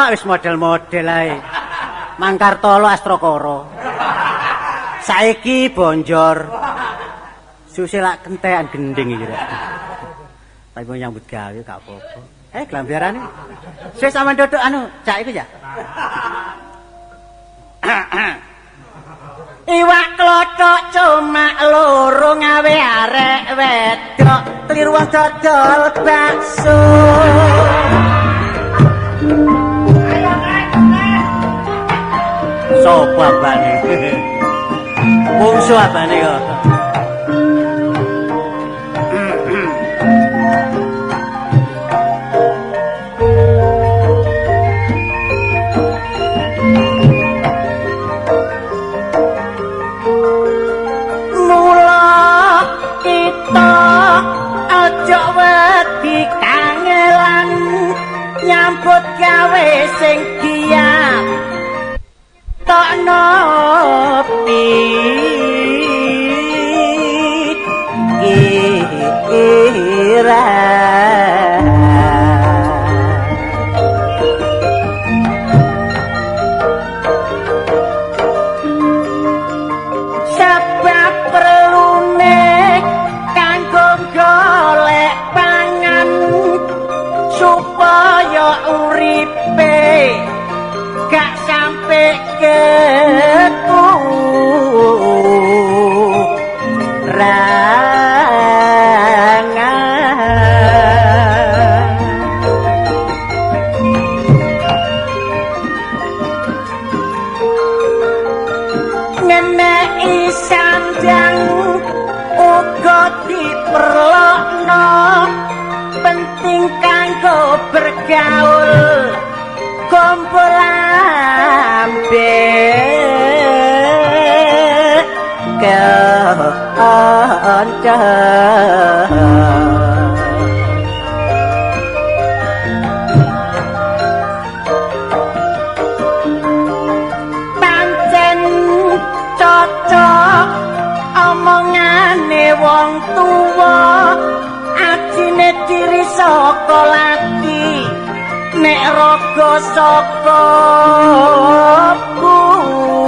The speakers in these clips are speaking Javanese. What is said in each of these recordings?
Wah, wis model-model ae. Mangkartolo Astrakara. Saiki Bonjor. Suse lak kentekan gending iki rek. Tapi mau nyambut gawe gak apa-apa. Glambiarane. Wis sampean dodok anu, cak iku ya. Iwak klothok cuma loro ngawe arek wedok, kliru wong dodol bakso. Sopo abane? Mungsu abane kok. Mula kita aja wedi kangelan nyambut gawe sing giat tokno pikiran. Sebab perlune kanggo golek pangan supaya uripe gak sampe kekurangan. Ngeneki sandang uga diperlokno, penting kanggo bergaul kumpul ambek kanca. Pancen cocok omongane wong tuwa, ajine diri saka lati nek raga saka busana.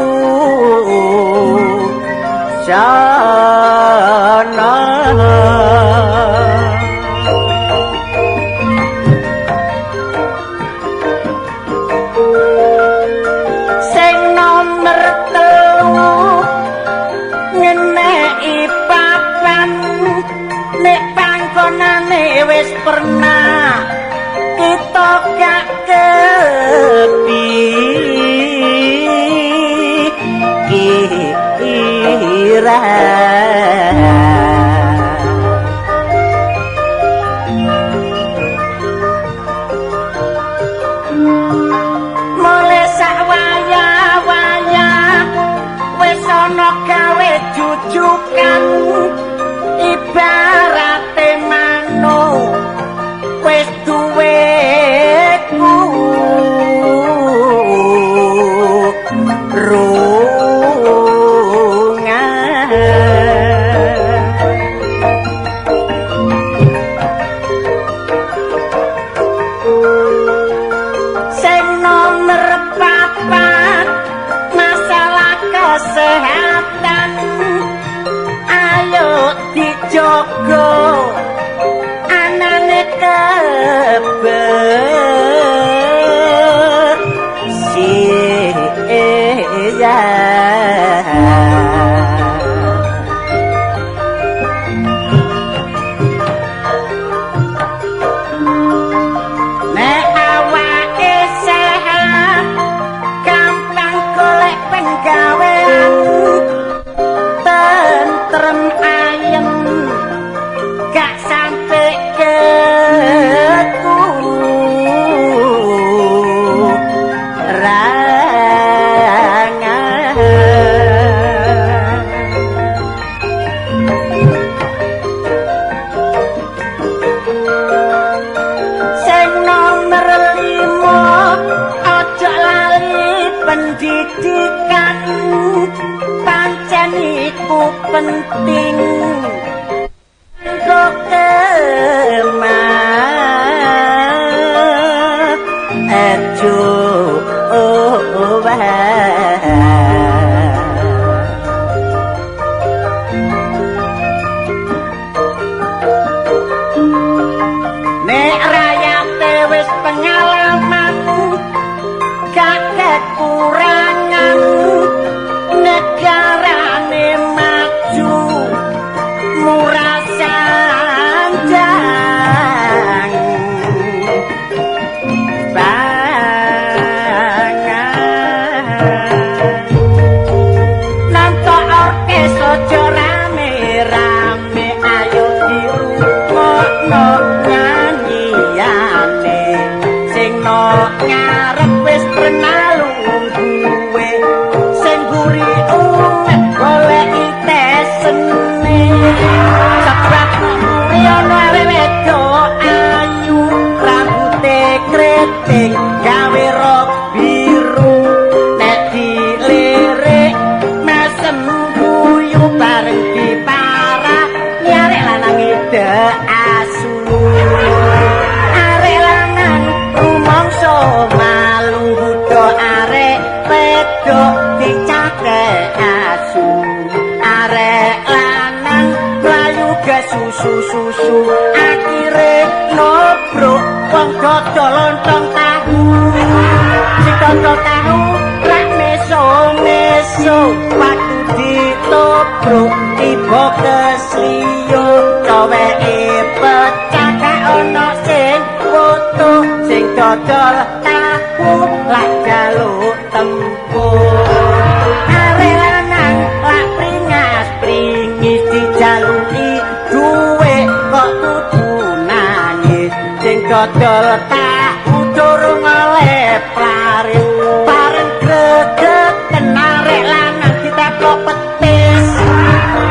Sing nomer 3 ngeneki papan nek panggonane wis pernah kita gak kepikiran. Mulai sak waya-waya wis ana gawe jujukan, ibarate manuk wis duwe kurungan. Sing nomer 4 masalah kesehatan ayo dijogo anane kebersihan. Nek awake sehat gampang golek penggawean, tentrem ayem gak sampe kekurangan. Sing nomer 5 aja lali pendidikan, pancen iku penting kanggo kemajuan. ana nyanyiane sing no ngarep wis pernah lungguhe sing guri umet goleki tesene sebab mburi ana arek wedok ayu rambute kriting gawe rok biru nek dilirik mesem guyu bareng diparani arek lanang ide asu arek lanang rumangsa malu nggodha arek wedok dicathek asu arek lanang mlayu gesusu-susu akhire nobrok wong dodol lontong tahu sing dodol tahu rak meso-meso waktu ditobrok tiba kesliyo coweke pecah gak ono sing foto sing dodol tahu lak jaluk tempur arek lanang lak pringas pringis dijaluki duwe kok kudu nangis sing dodol tahu durung oleh laris bareng gregeten arek lanang diteplok petis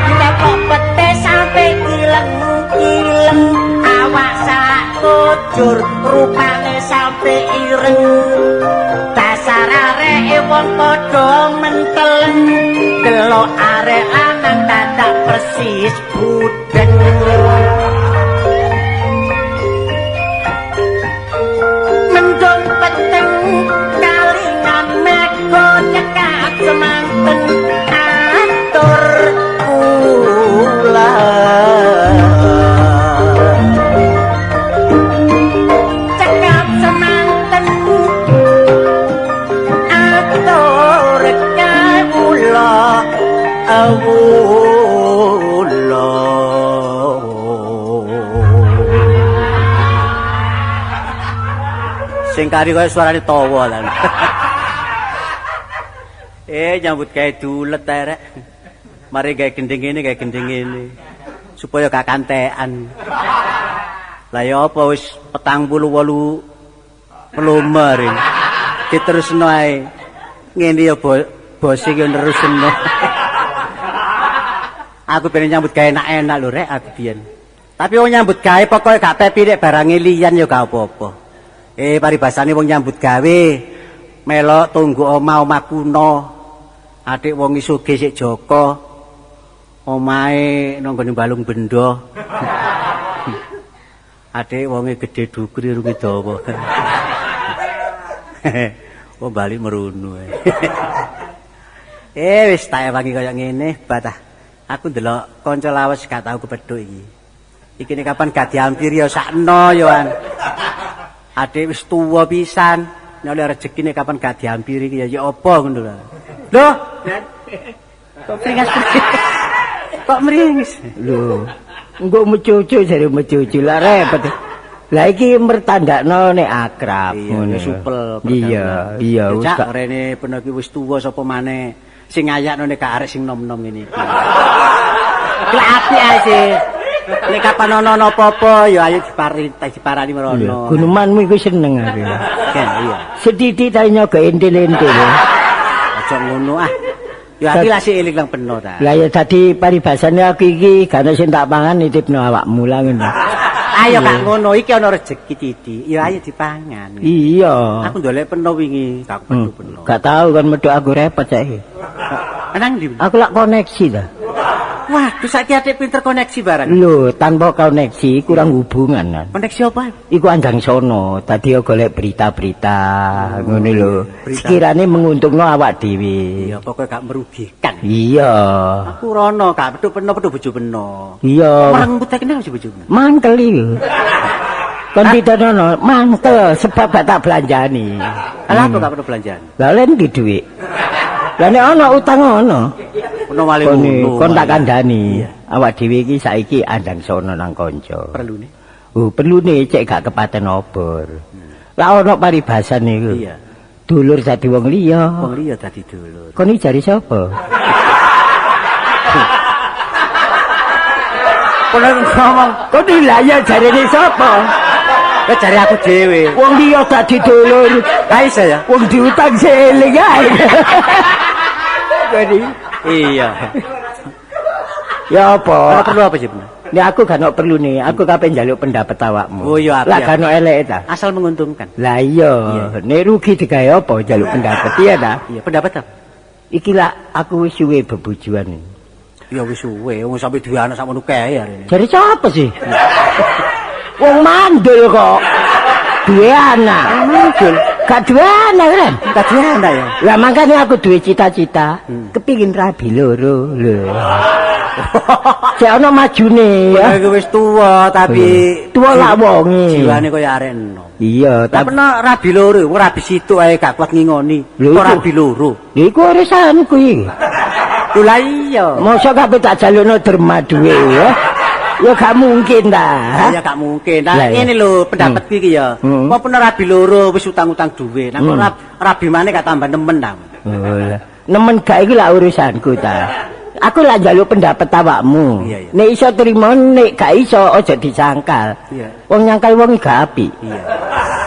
diteplok petis sampe kileng-kileng awak sak kujur rupane sampe ireng dasar areke wong padha menteleng delok arek lanang dadak persis budeng mendung peteng kalingan mega cekap semanten atur kula cekap semanten atur kawula awula. Sing kari kaya suarane tawa ta. Nyambut gawe dulet ta rek. Mari gawe gending ngene, gawe gending ngene. Supaya gak kantekan. Lah ya apa wis 48 pelumer. Diterusno ae. Ngene ya bos iki nerusno. Aku ben nyambut gawe enak-enak lho rek aku biyen. Tapi wong nyambut gawe pokoke gak pepi nek barange liyan ya gak apa-apa. Paribasane wong nyambut gawe melok tunggu omah-omah kuno. Adik wong sugih sik Joko. Omahe nang nggone Balung Bendo. Adik wonge gedhe dhukur irunge dawa. Wong bali merunu. Wis tak ewangi kaya ngene, batah. Aku ndelok kanca lawas gak tau kepethuk iki. Iki nek kapan gak diampiri ya sakno ya an. Adik wis tuwa pisan, nek oleh rezekine kapan gak diampiri iki ya ya apa ngono lho. Loh, kok pringas kok mringis? Lho, engko mecucu jare mecucu lah repot. Lah iki mertandakno nek akrab ngono. Iya, supel. Iya, iya wis gak rene peno iki wis tuwa sapa maneh sing ngayakno nek gak arek sing nom-nom ngene iki. Lah apik ae sih. Nek kapan ana apa-apa ya ayo diparani merono. Gunemanmu iku seneng aku. Iya. Sethithik ta nyoga entil-entil. Aja ngono ah. Ya aku lah sik eling nang peno ta. Lah ya dadi paribasane aku iki gak ono sing tak pangan nitipno awakmu lah ngono. Ayo gak ngono iki ana rejeki titik. Ya ayo dipangan. Iya. Aku ndolek peno wingi, gak pedu peno. Gak tau kan medhok aku repot saiki. Nang ndi? Aku lak koneksi ta. Waduh, saiki atik pinter koneksi barang. Lho, tanpa koneksi kurang hubungan kan. Koneksi apa? Iku anjang sono, tadi yo golek berita-berita ngono lho. Sekirane menguntungno awak dhewe. Iya, pokoke gak merugikan. Iya. Aku rono gak petuk peno petuk bojo peno. Iya. Orang putih kenal bojo bojo. Mangkel iku. Kon ditenono mangkel sebab gak tak belanjani. Lah apa gak perlu belanjani? Lah lha ndi dhuwit? Lah nek ana utang ana. Ono wali ngono. Kon tak kandhani. Awak dhewe iki saiki andang sono nang kanca. Perlune? Oh, perlune cek gak kepaten obor. Lah ana paribasan iku. Iya. Dulur dadi wong liya. Wong liya dadi dulur. Kon iki jare sapa? Kono ngomong, Kok lah ya jarene sapa? kowe jare aku dhewe. Wong liya dadi dulur. Lah iso ya? Wong diutang seeling ae. Jadi Iya. ya apa? Ora perlu apa sih, Bun? Nek aku gak ono perlu nih, aku kape njaluk pendapat awakmu. Oh, iya, apik Lah ya. gak ono eleke ta? Asal menguntungkan. Lah iya, nek rugi digawe apa njaluk pendapat iya ta? Iya, pendapat apa? Iki lah aku wis suwe bebojoan. Ya wis suwe, wong sampe duwe anak sakmono kae arene. Jare sapa sih? Wong mandul kok. Duwe anak. Mandul. Gak duwe anak kan? Gak duwe anak ya. Lah makanya aku duwe cita-cita, kepingin rabi loro lho. Cek ono majune ya. Kowe wis tuwa tapi Tuwa lak wonge. Jiwane kaya arek enom. Iya, Tapi tapi nek rabi loro, wong rabi situk ae gak kuat ngingoni. Lho, Kok iku. rabi loro. Lha iku urusanku iki. Lho lah iya. Mosok kabeh tak jalukno derma duwe ya. Ya gak mungkin ta. Ya gak mungkin. Nah, Lah, iya. ngene lho pendapatku iki ya. Hmm. Apa pernah rabi loro wis utang-utang duwe. Nah kok rabi maneh gak tambah nemen ta. Oh, lah. Nemen gak iku lah urusanku ta. Aku lah njaluk pendapat awakmu. Iya, iya. Nek iso trimo, nek gak iso aja disangkal. Iya. Wong nyangkal wong gak apik. Iya.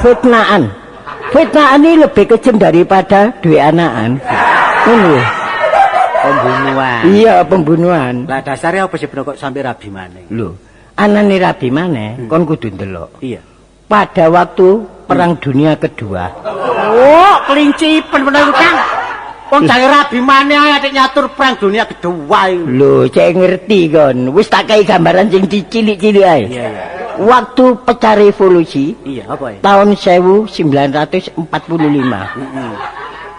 Fitnahan. Fitnahan ini lebih kejam daripada duwe anakan. Ngono lho. Pembunuhan. Iya, pembunuhan. Lah dasarnya apa sih bro kok sampai rabi maneh? Lho, anane rabi maneh kon kudu ndelok. Iya. Pada waktu Perang Dunia Kedua. Oh, kelinci pen bener iku, Kang. Wong jange rabi maneh ae atik nyatur perang dunia kedua iku. Lho, cek ngerti kon. Wis tak kei gambaran sing cilik-cilik ae. Iya, iya. Waktu pecah revolusi Iya, apa ya? tahun 1945. Heeh.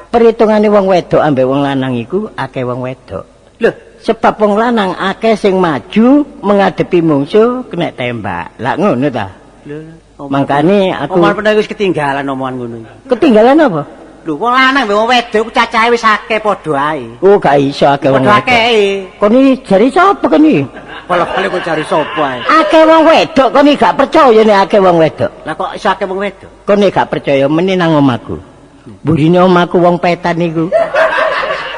Perhitungane wong wedok ambek wong lanang iku akeh wong wedok. Lho, Sebab wong lanang akeh sing maju menghadapi mungsuh kena tembak. Lah ngono ta. lho. Mangkane aku Omongan pernah wis ketinggalan omongan ngono iki. ketinggalan apa? Lho, wong lanang mbek wong wedok ku cacahe wis akeh padha ae. Oh, gak iso akeh wong Padha wedok. akehe. Kon iki jare sapa kon iki? Balik-balik kok cari sapa ae. Akeh wong wedok kon iki gak percaya nek akeh wong wedok. Lah kok iso akeh wong wedok? Kon nek gak percaya meneh nang omahku. Burine omahku wong petan iku.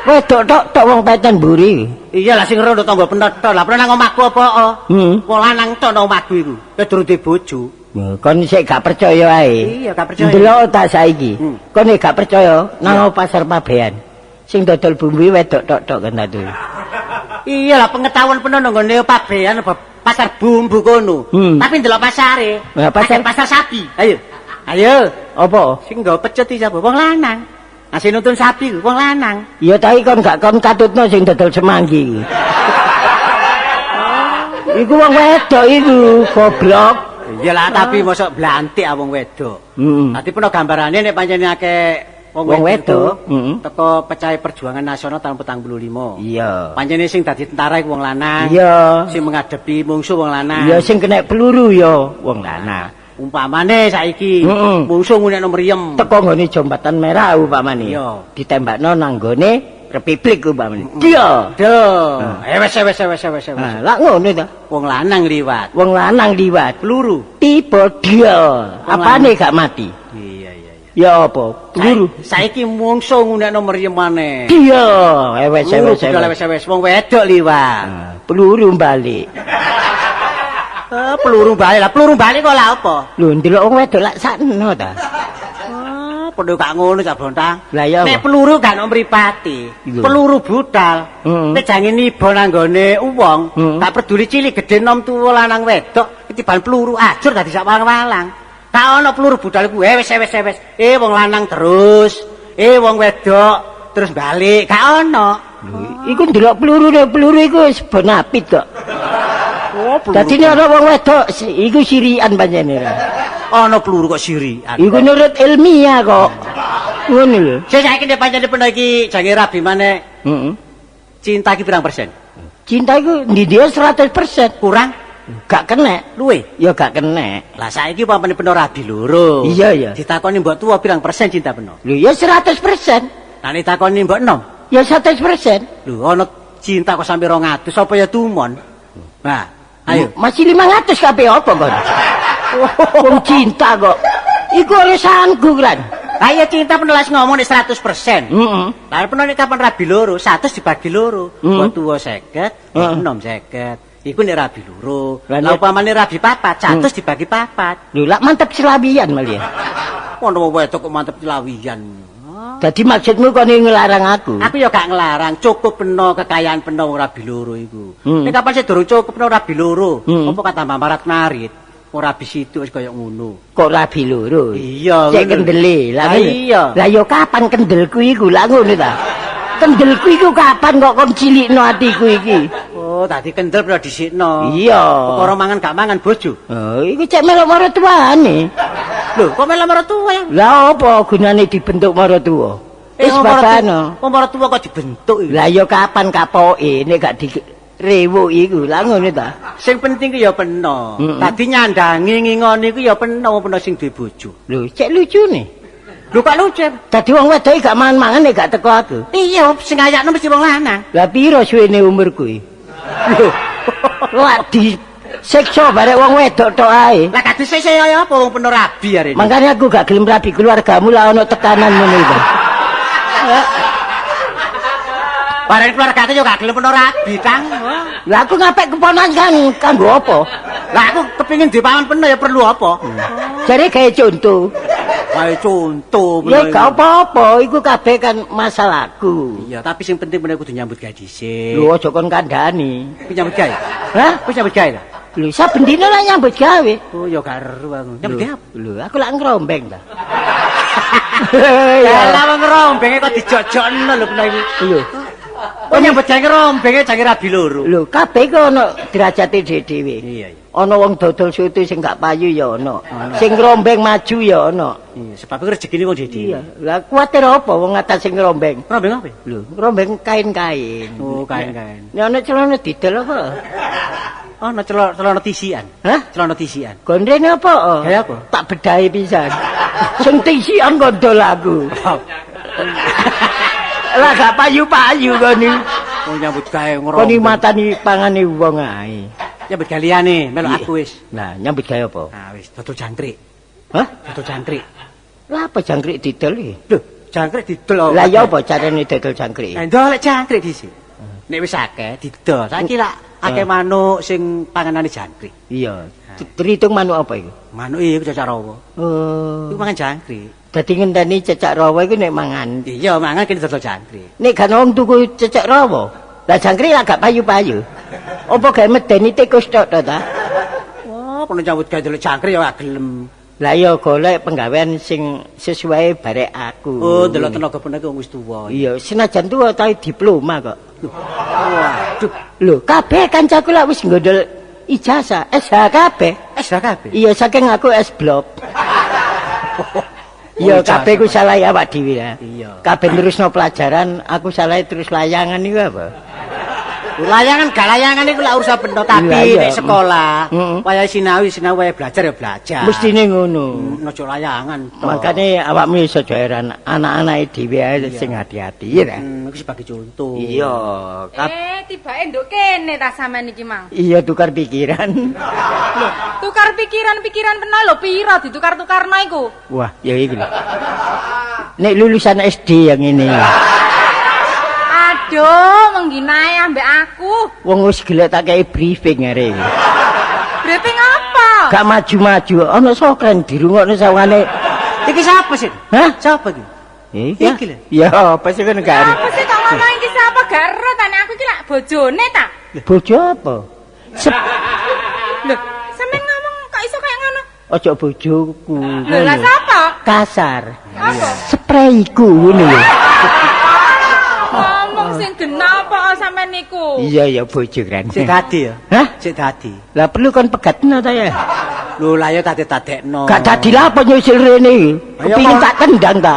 Wedok tok tok wong petan mburi. Iya lah sing rondo tangga penetho. Lah pernah nang omahku apa? Hmm. Wong lanang tok nang omahku iku. Kowe durung duwe bojo. Kon sik gak percaya ae. Iya, gak percaya. Ndelok tak saiki. Kon nek gak percaya nang pasar Pabean. Sing dodol bumbu wedok tok tok kan ta. Iya lah pengetahuan penuh nang nggone Pabean apa pasar bumbu kono. Tapi ndelok pasare. Lah, pasar- Akeh pasar sapi. Ayo. Ayo. Apa? Sing nggawa pecet iki sapa? Wong lanang. Nah sing nuntun sapi ku wong lanang. Ya tapi kon gak kon katutno sing dodol semanggi. Iku wong wedok iku, goblok. Iya lah tapi mosok blantik ah wong wedok. Dadi peno gambarane nek pancen akeh wong Wong wedok, teko pecahe perjuangan nasional tahun 45. Iya. Pancene sing dadi tentara iku wong lanang. Iya. Sing menghadapi mungsuh wong lanang. Ya sing kena peluru ya wong lanang. Umpamane saiki mungsuh ngunekno mriem. Teko nggone jembatan merah umpamane. Iya. Ditembakno nang nggone Republik umpamane. Iya. Duh. Wes wes wes wes wes. Nah, lak ngono ta. Wong lanang liwat. Wong lanang liwat. Peluru. Tiba dia. Apane gak mati? Iya iya iya. Ya apa? Peluru. Saiki mungsuh ngunekno mriem maneh. Dia. Wes Peluru wes budal wes. wes wes wong wedok liwat. Nah, peluru balik. Peluru balik lah, peluru balik kok lah apa? Lho ndelok wong wedok lak sakno ta. Ah, padha gak ngono Cak Bontang. Lah ya Nek apa? peluru gak ono mripate. Lho. Peluru budal. Heeh. Nek jange niba nang nggone wong, Heeh. gak peduli cilik gedhe nom tuwa lanang wedok, ketiban peluru ajur dadi sak walang-walang. Gak ono peluru budal iku wes wes wes. Wong lanang terus, wong wedok terus balik, gak ono. Lho, iku ndelok peluru peluru iku wis bonapit kok. Oh, peluru. Dadi nek ana wong wedok iku sirian pancene. Ono peluru kok sirian. Iku nurut ilmiah kok. Ngono lho. Sing saiki nek pancen peno iki jange rabi maneh. Heeh. Cinta iki pirang persen? Cinta iku ndi dia 100%. Kurang Gak kena. luwe. Ya gak kena. Lah saiki umpamane peno rabi loro. Iya, iya. Ditakoni mbok tuwa pirang persen cinta peno? Lho ya 100%. Lah nek ditakoni mbok enom, Ya 100%. lho ana cinta kok sampe 200 apa ya tumon? Nah, ayo. Masih 500 kabeh apa kon? Wong cinta kok. Iku urusanku kan. Lah ya cinta peno las ngomong nek 100%. Heeh. Lah peno nek kapan rabi loro, 100 dibagi loro. Mbok tuwa 50, mbok Heeh. enom 50. Iku nek rabi loro. Lah, Lah upamane rabi papat, 100 dibagi papat. Lho lak mantep selawian malah ya. Ono wong wedok kok mantep selawian. Dadi maksudmu kon ngelarang aku? Aku ya gak ngelarang, cukup peno kekayaan peno wong rabi loro iku. Nek kapan sik durung cukup peno rabi loro, apa kata tambah marat-marit? Wong rabi situ wis kaya ngono. Kok rabi loro? Iya, Cek ngono. kendele. Lah Lah ngono. iya. Lah ya kapan kendelku iku? Lah ngono ta. Kendelku iku kapan kok kon cilikno atiku iki? Oh, tadi kendel pernah dhisikno. Iya. Perkara mangan gak mangan bojo. Oh, iku cek melok maratuwane. Lho, kok melok maratuwa ya? Lah apa gunane dibentuk maratuwa? Wis wong maratuwa- babano. Wong maratuwa kok dibentuk iki. Lah ya kapan kapoke nek gak direwuk iku? Lah ngono ta. Sing penting ku ya peno. Mm-mm. Tadi nyandangi ngingoni ku ya peno wong peno sing duwe bojo. Lho, cek lucune. Lho kok lucu? Dadi wong wedok iki gak mangan-mangan nek gak teko aku. Iya, sing ngayakno mesti wong lanang. Lah piro suwene umurku iki? Lho, lak di siksa barek wong wedok tok ae. Lah kadhe sik kaya apa wong peno rabi arene. Makanya aku gak gelem rabi keluargamu lah ono tekanan ngono iku. Bareng keluargane yo gak gelem peno rabi, Kang. Lah aku ngapik keponakan kanggo apa? Lah aku kepengin duwe paman peno ya perlu apa? Jare gawe contoh. Gawe contoh Ya peno. gak apa-apa, iku kabeh kan masalahku. Iya, tapi sing penting peno kudu nyambut gawe dhisik. Lho aja kon kandhani. Kuwi nyambut gawe. Hah? Kuwi nyambut gawe ta? Lho saben dina lah nyambut gawe. Oh, ya gak ero aku. Nyambut gawe apa? Lho, aku lak ngrombeng ta. Ya lah wong ngrombenge kok dijojokno lho peno iki. Lho, Oh nyambut gawe ngrombenge jange rabi loro. lho kabeh iku ana derajate dhewe-dhewe. Iya, iya. Ana wong dodol soto sing gak payu ya ana. Sing ngrombeng maju ya ana. Iya, sebab iku rezekine wong dhewe. Iya. Lah kuwatir apa wong atas sing ngrombeng? Ngrombeng apa? Lho, ngrombeng kain-kain. Oh, kain-kain. Nek ana celana didol apa? Oh, ana celana tisian. Hah? Celana tisian. Gondrene apa? Gawe apa? Tak bedahi pisan. Sing tisian gondol aku. Lah gak payu-payu kon iki. Oh, nyambut gawe ngrombeng. Kon iki matani pangane wong ae. Nyambut gawe liyane, melok aku wis. Nah, nyambut gawe apa? Nah, wis dodol jangkrik. Hah? Dodol jangkrik. Lah apa jangkrik didol iki? Lho, jangkrik didol. Lah ya apa carane dodol jangkrik? Nah, ndolek jangkrik dhisik. Nek wis akeh didol. Saiki lak akeh manuk sing panganane jangkrik. Iya. Terhitung manuk apa iku? Manuk iku cacak rawa. Oh. Iku mangan jangkrik. Dadi ngenteni cecak rawa iku nek mangan. Iya, mangan kene dodol jangkrik. Nek gak wong tuku cecak rawa. Lah jangkrik lak gak payu-payu. Apa gawe medeni tikus tok to ta? Wah, kono nyambut gawe ndelok jangkrik ya gak gelem. Lah ya golek penggawean sing sesuai barek aku. Oh, ndelok tenaga penaga wong wis tuwa. Iya, senajan tuwa tapi diploma kok. Waduh, Lho, kabeh kancaku lak wis nggodol ijazah SH kabeh. SH kabeh. Iya, saking aku S blok. Iya, Oh, ijazah. kabeh ku salah awak dhewe ya. Iya. Kabeh nerusno pelajaran, aku salah terus layangan iku apa? Layangan gak layangan iku lak urusan benda, tapi Iya, iya. nek sekolah, Mm. wayahe sinau, sinau wayahe belajar ya belajar. Mestine ngono. Ojo layangan. toh. Makane awakmu iso aja heran, anak-anake dhewe ae sing hati-hati ya ta. Iku sebagai contoh. Iya, Tibake nduk kene ta sampean iki, Mang. iya tukar pikiran. Lho, tukar pikiran-pikiran peno lho pira ditukar-tukarno iku? Wah, ya iku lho. Nek lulusan SD yang ini. Aduh, mengginae ambek aku. Wong wis gelek tak kei briefing are iki. Briefing apa? Gak maju-maju, ana sokren dirungokno sawangane. Iki siapa sih? Hah? Siapa iki? Iki. Iki lho. Ya, apa sih kan gak Apa sih kok ngomong iki siapa gak ero ta nek aku iki lak bojone ta? Bojo apa? Lho, sampean ngomong kok iso kayak ngono? Ojo bojoku. Lho, lah sapa? Kasar. Apa? Spreiku ngono lho. Ngomong sing genah apa sampean niku? Iya ya bojo kan. Sik dadi ya. Hah? Sik dadi. Lah perlu kon pegatno ta ya? Lho lah ya tadi-tadekno. Gak dadi lah apa nyusul rene iki. Ayo, Kepingin kon. tak tendang ta?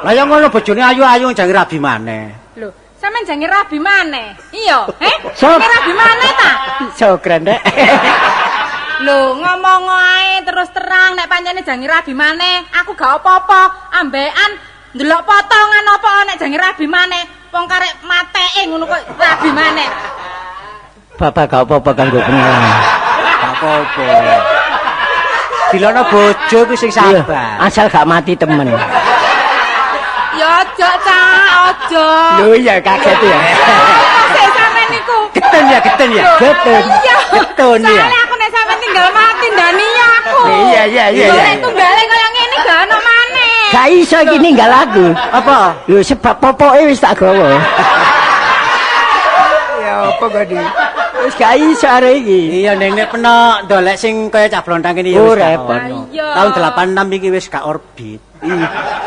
Lah ya ngono bojone ayu-ayu jange rabi maneh. Lho, sampean jange rabi maneh. Iya, eh? Sok. Jange rabi maneh ta? Sokren rek. Lho, ngomong ae terus terang nek pancene jange rabi maneh, aku gak apa-apa. Ambekan ndelok potongan apa nek jange rabi maneh. Wong karek mateke ngono kok rabi maneh. Bapak gak apa-apa kanggo pengalaman. Gak apa-apa. Dilono bojo kuwi sing Iya, sabar. asal gak mati temen. Ya aja, Cak, aja. Lho iya kaget ya. Apa sih sampean niku? iku. Getun ya, getun ya. Getun. Iya. Getun ya. Soale aku nek sampean tinggal mati ndani aku. Iya. Lho nek tunggale kaya ngene gak ono maneh. Gak iso iki ninggal aku. Apa? Lho sebab popoke wis tak gawa. Ya apa kok di? Wis gak iso arek iki. Iya nek nek peno ndolek sing kaya cah blontang kene ya Oh, wis gak repot. ono. Iya. Tahun 86 iki wis gak orbit.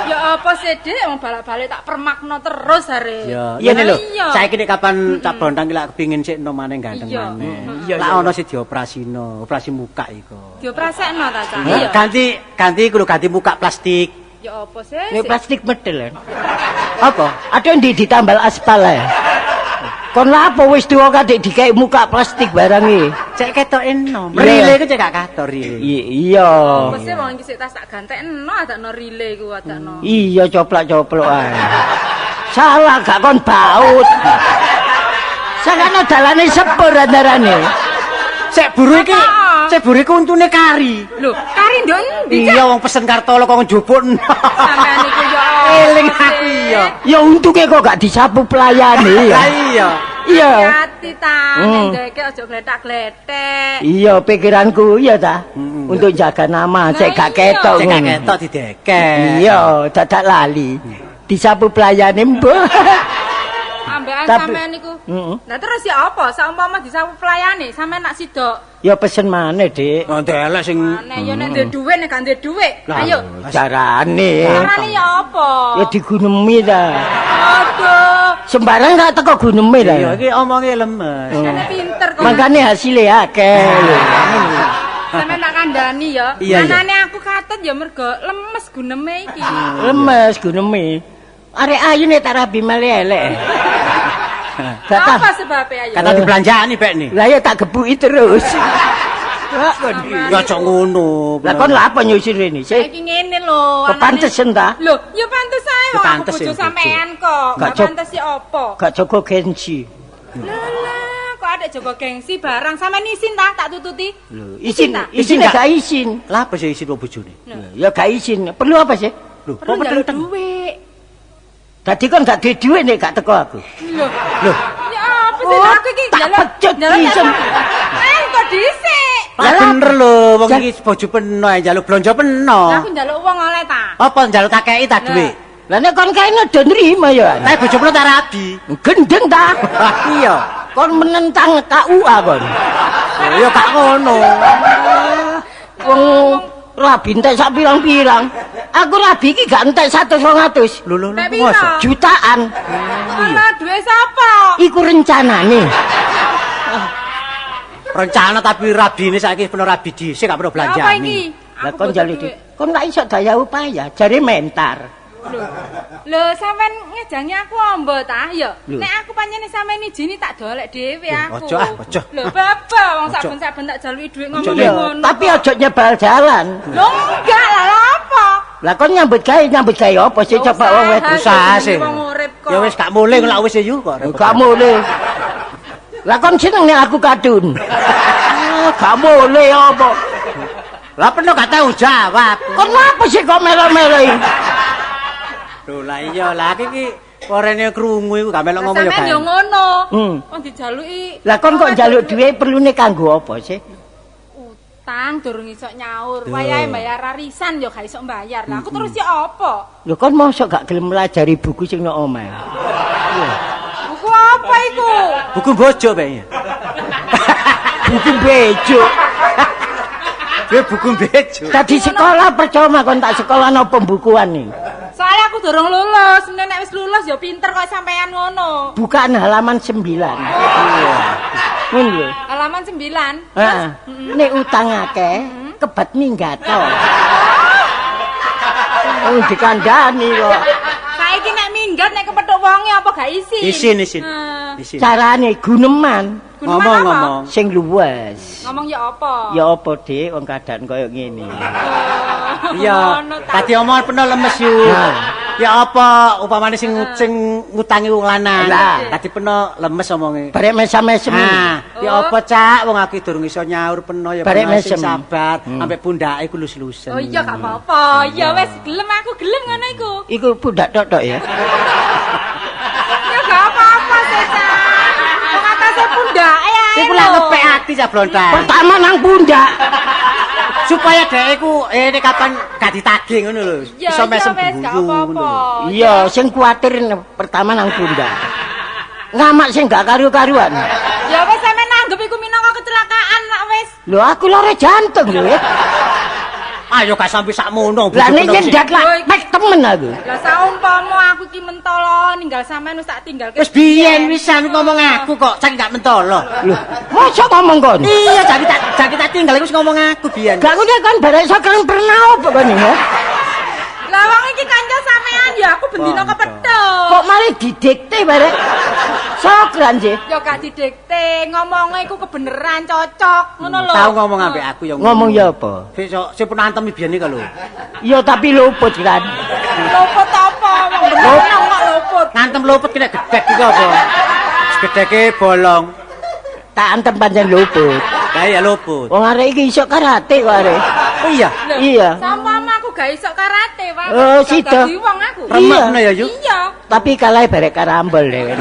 Ya apa sih, Dik? Wong balak-balik tak permakno terus are. Iya, ngene lho. Iya. Saiki nek kapan cah blontang iki lak kepingin sik enom maneh ganteng Iya. maneh. Iya, Lak iya. ono sing dioperasino, operasi muka iku. Dioprasekno ta, Cak? Iya. Ganti ganti iku lho ganti muka plastik. Ya apa sih? Ini plastik medel. Apa? Ada yang ditambal aspal ya. Kon lapo wis tuwa kadek dikek muka plastik barang iki. Cek ketok enom. Iya. Rile iku cek gak katok rile. Iya. Apa sih wong iki sik tas tak gantekno adakno rile iku adakno. Iya coplok-coplok ae. Salah gak kon baut. Sakano dalane sepur antarane. Sek buru iki, Apa? sek buru iku untune kari. Lho, kari ndok endi, Cak? Iya wong pesen Kartolo kok njupukno. Sampean iku ya apa Eling sih? aku iya. Ya untunge kok gak disapu pelayane ya. Lah iya. Iya. Hati ta, nek ndeke aja gletak-gletek. Iya pikiranku iya ta. Untuk jaga nama cek gak Lah iya. ketok. Cek gak ngono. ketok didekek. Iya, dadak lali. Disapu pelayane mbah. Ambekan Tapi- sampean iku. Heeh. Lah terus ya apa? Saumpama disapu pelayane, sampean nak sidok. Ya pesen maneh, Dik. Oh, ndelek sing Maneh ya nek ndek dhuwit nek gak ndek dhuwit. Lah, Ayo. Carane. Carane ya apa? Ya digunemi ta. Aduh, Sembarang gak teko guneme ta. Iya iki omonge lemes. jane pinter kok. Makane hasilnya akeh. Sampeyan tak kandhani ya. Iya, iya. Anane aku katut ya mergo lemes guneme iki. Lemes guneme. Arek ayu nek tak rabi male elek. Gak Apa tak. sebabe ayo? Kata dibelanjani bek nih. Lah ya tak gebuki terus. Lah kon. Ya aja ngono. Lah kon lha apa nyusir rene? Sik Saiki ngene lho. anane- kepantesen ta? Lho, ya pantes ae Ya wong aku pantes bojo ya, bojo. sampean kok. Gak Gak cok- pantes ya apa? Gak jaga gengsi. Lah lah, kok ada jaga gengsi barang sampean isin ta tak tututi? Lho, isin, ta? isin gak? gak isin. Lah apa sih isin wong bojone? Ya gak isin. Perlu apa sih? Lho, kok Perlu njaluk peteng-peteng? dhuwit. Tadi kon gak duwe dhuwit nek gak teko aku. Lho, Lho, ya apa sih Oh, aku iki tak pecut njaluk pisan. Eh, kok dhisik? lah bener lho wong Jan- iki bojo peno ae njaluk blonjo peno. Lah aku njaluk wong oleh ta. Apa njaluk tak kei ta dhuwit? Lah nek kon kae do nrimo ya. Tapi bojo peno tak rabi. Gendeng ta? Iya. Kon menentang KUA kon. Ya gak ngono. Wong rabi entek sak pirang-pirang. Aku rabi iki gak entek 100 200. Lho lho lho. Nek piro? mosok? Jutaan. Lah duwe sapa? Iku rencanane. Rencana tapi rabine saiki peno rabi dhisik gak perlu Apa iki? belanjani. Lah Aku kon butuh njaluk duit. duit. Kon gak iso daya upaya, jare mentar. Lho, lho sampean ngejangi aku ombo ta ya. Lho. Nek aku pancene sampean ijini tak dolek dhewe aku. ojo ah, ojo. Lho bapak wong Ojo. saben-saben tak jaluki dhuwit ngomong Iya, ngono. tapi aja nyebal jalan. Lho enggak lah lha apa? Lah kon nyambut gawe apa sih coba wong wedok. Usaha sih. Wong urip kok. Ya wis gak mulih lak wis yu kok. repot. Gak boleh. Lah kon seneng nek aku kadun. Ah, Gak boleh apa. Lah peno gak tau jawab. Kon apa sih kok melo-melo iki? Lho lah iya lah iki orene krungu iku gak melok Lah ngomong ya. sampean gak. yo ngono. Hmm. Wong dijaluki. Lah kon kok njaluk duit perlune kanggo apa sih? Utang durung iso nyaur, wayahe bayar arisan yo gak iso mbayar. Lah aku terus ya apa? Lho kon mosok gak gelem melajari buku sing nang omah. Buku apa iku? Buku bojo kayaknya. Buku bejo. Dia buku bejo. Tadi sekolah percuma kon tak sekolah no pembukuan nih. Soalnya aku durung lulus, nek wis lulus ya pinter kok sampean ngono. Bukaan halaman 9. Iya. Ngono lho. Halaman 9. Heeh. Nek utang akeh, kebat minggat to. Oh, dikandani kok. Saiki nek minggat nek kepethuk wonge apa gak isin? Isin isin. Nah, Isin. Carane guneman guneman Ngomong apa? ngomong. sing luwes. Ngomong ya apa? Ya apa, Dik, wong keadaan koyo ngene. Oh, Iya. ngono ta. Tadi omongan peno lemes yu. Nah. Ya apa upamane sing sing ngutangi wong lanang. Lah. Tadi peno lemes omonge. Barek mesam-mesem. Nah, ya Oh. apa Cak wong aku durung iso nyaur peno ya Barek peno sing mesem. sabar ambek pundake ku lus-lusen. Oh iya gak apa-apa. Ya wis gelem aku gelem ngono iku. Iku pundak tok-tok ya. Ya gak apa-apa sih, Cak. Wong atase pundake ae. Iku lah ngepek ati Cak Blontang. Pertama nang pundak. Supaya dhek iku nek kapan gak ditagih ngono lho. Ya, Iso mesem iya, wis, gak guyu apa-apa. ngono lho. Iya, sing kuwatir pertama nang pundak. Ngamak sing gak karu-karuan. Ya wis sampean nanggep iku minangka kecelakaan lak wis. Lho aku lara jantung lho. Ya. Ayo gak sampe sakmono. Lah nek bojoku nang- nyendat lah mek temen aku. Lah saumpama aku iki mentolo ninggal sampean wis tak tinggalke. Wis biyen wisan ngomong aku kok saiki gak mentolo. Lho, mosok ngomong kon? Iya, jaki tak tinggal iku wis ngomong aku biyen. Gak ngono kan barek iso kang pernah apa kon ya? Lah wong iki kanca sampean ya aku bendina kepethuk. Kok malah didikte barek? Sokran sih. Ya gak didikte, ngomongnya iku kebeneran cocok, ngono lho. Tau ngomong ambek aku ya. Ngomong ya apa? Sing sing pun antem biyen iki lho. Ya tapi luput kan. Luput apa? Wong bener kok luput. Ngantem luput kena gedhek iki apa? Gedheke bolong. Tak antem pancen luput. Lah iya luput. Wong arek iki iso karate kok arek. Oh iya. Lho, Iya. Saumpama aku gak iso karate, Pak. Oh, Gak sida. dadi wong aku. Remek Iya. ngono ya, Yu. Iya. Tapi kalah barek karambol dhewe.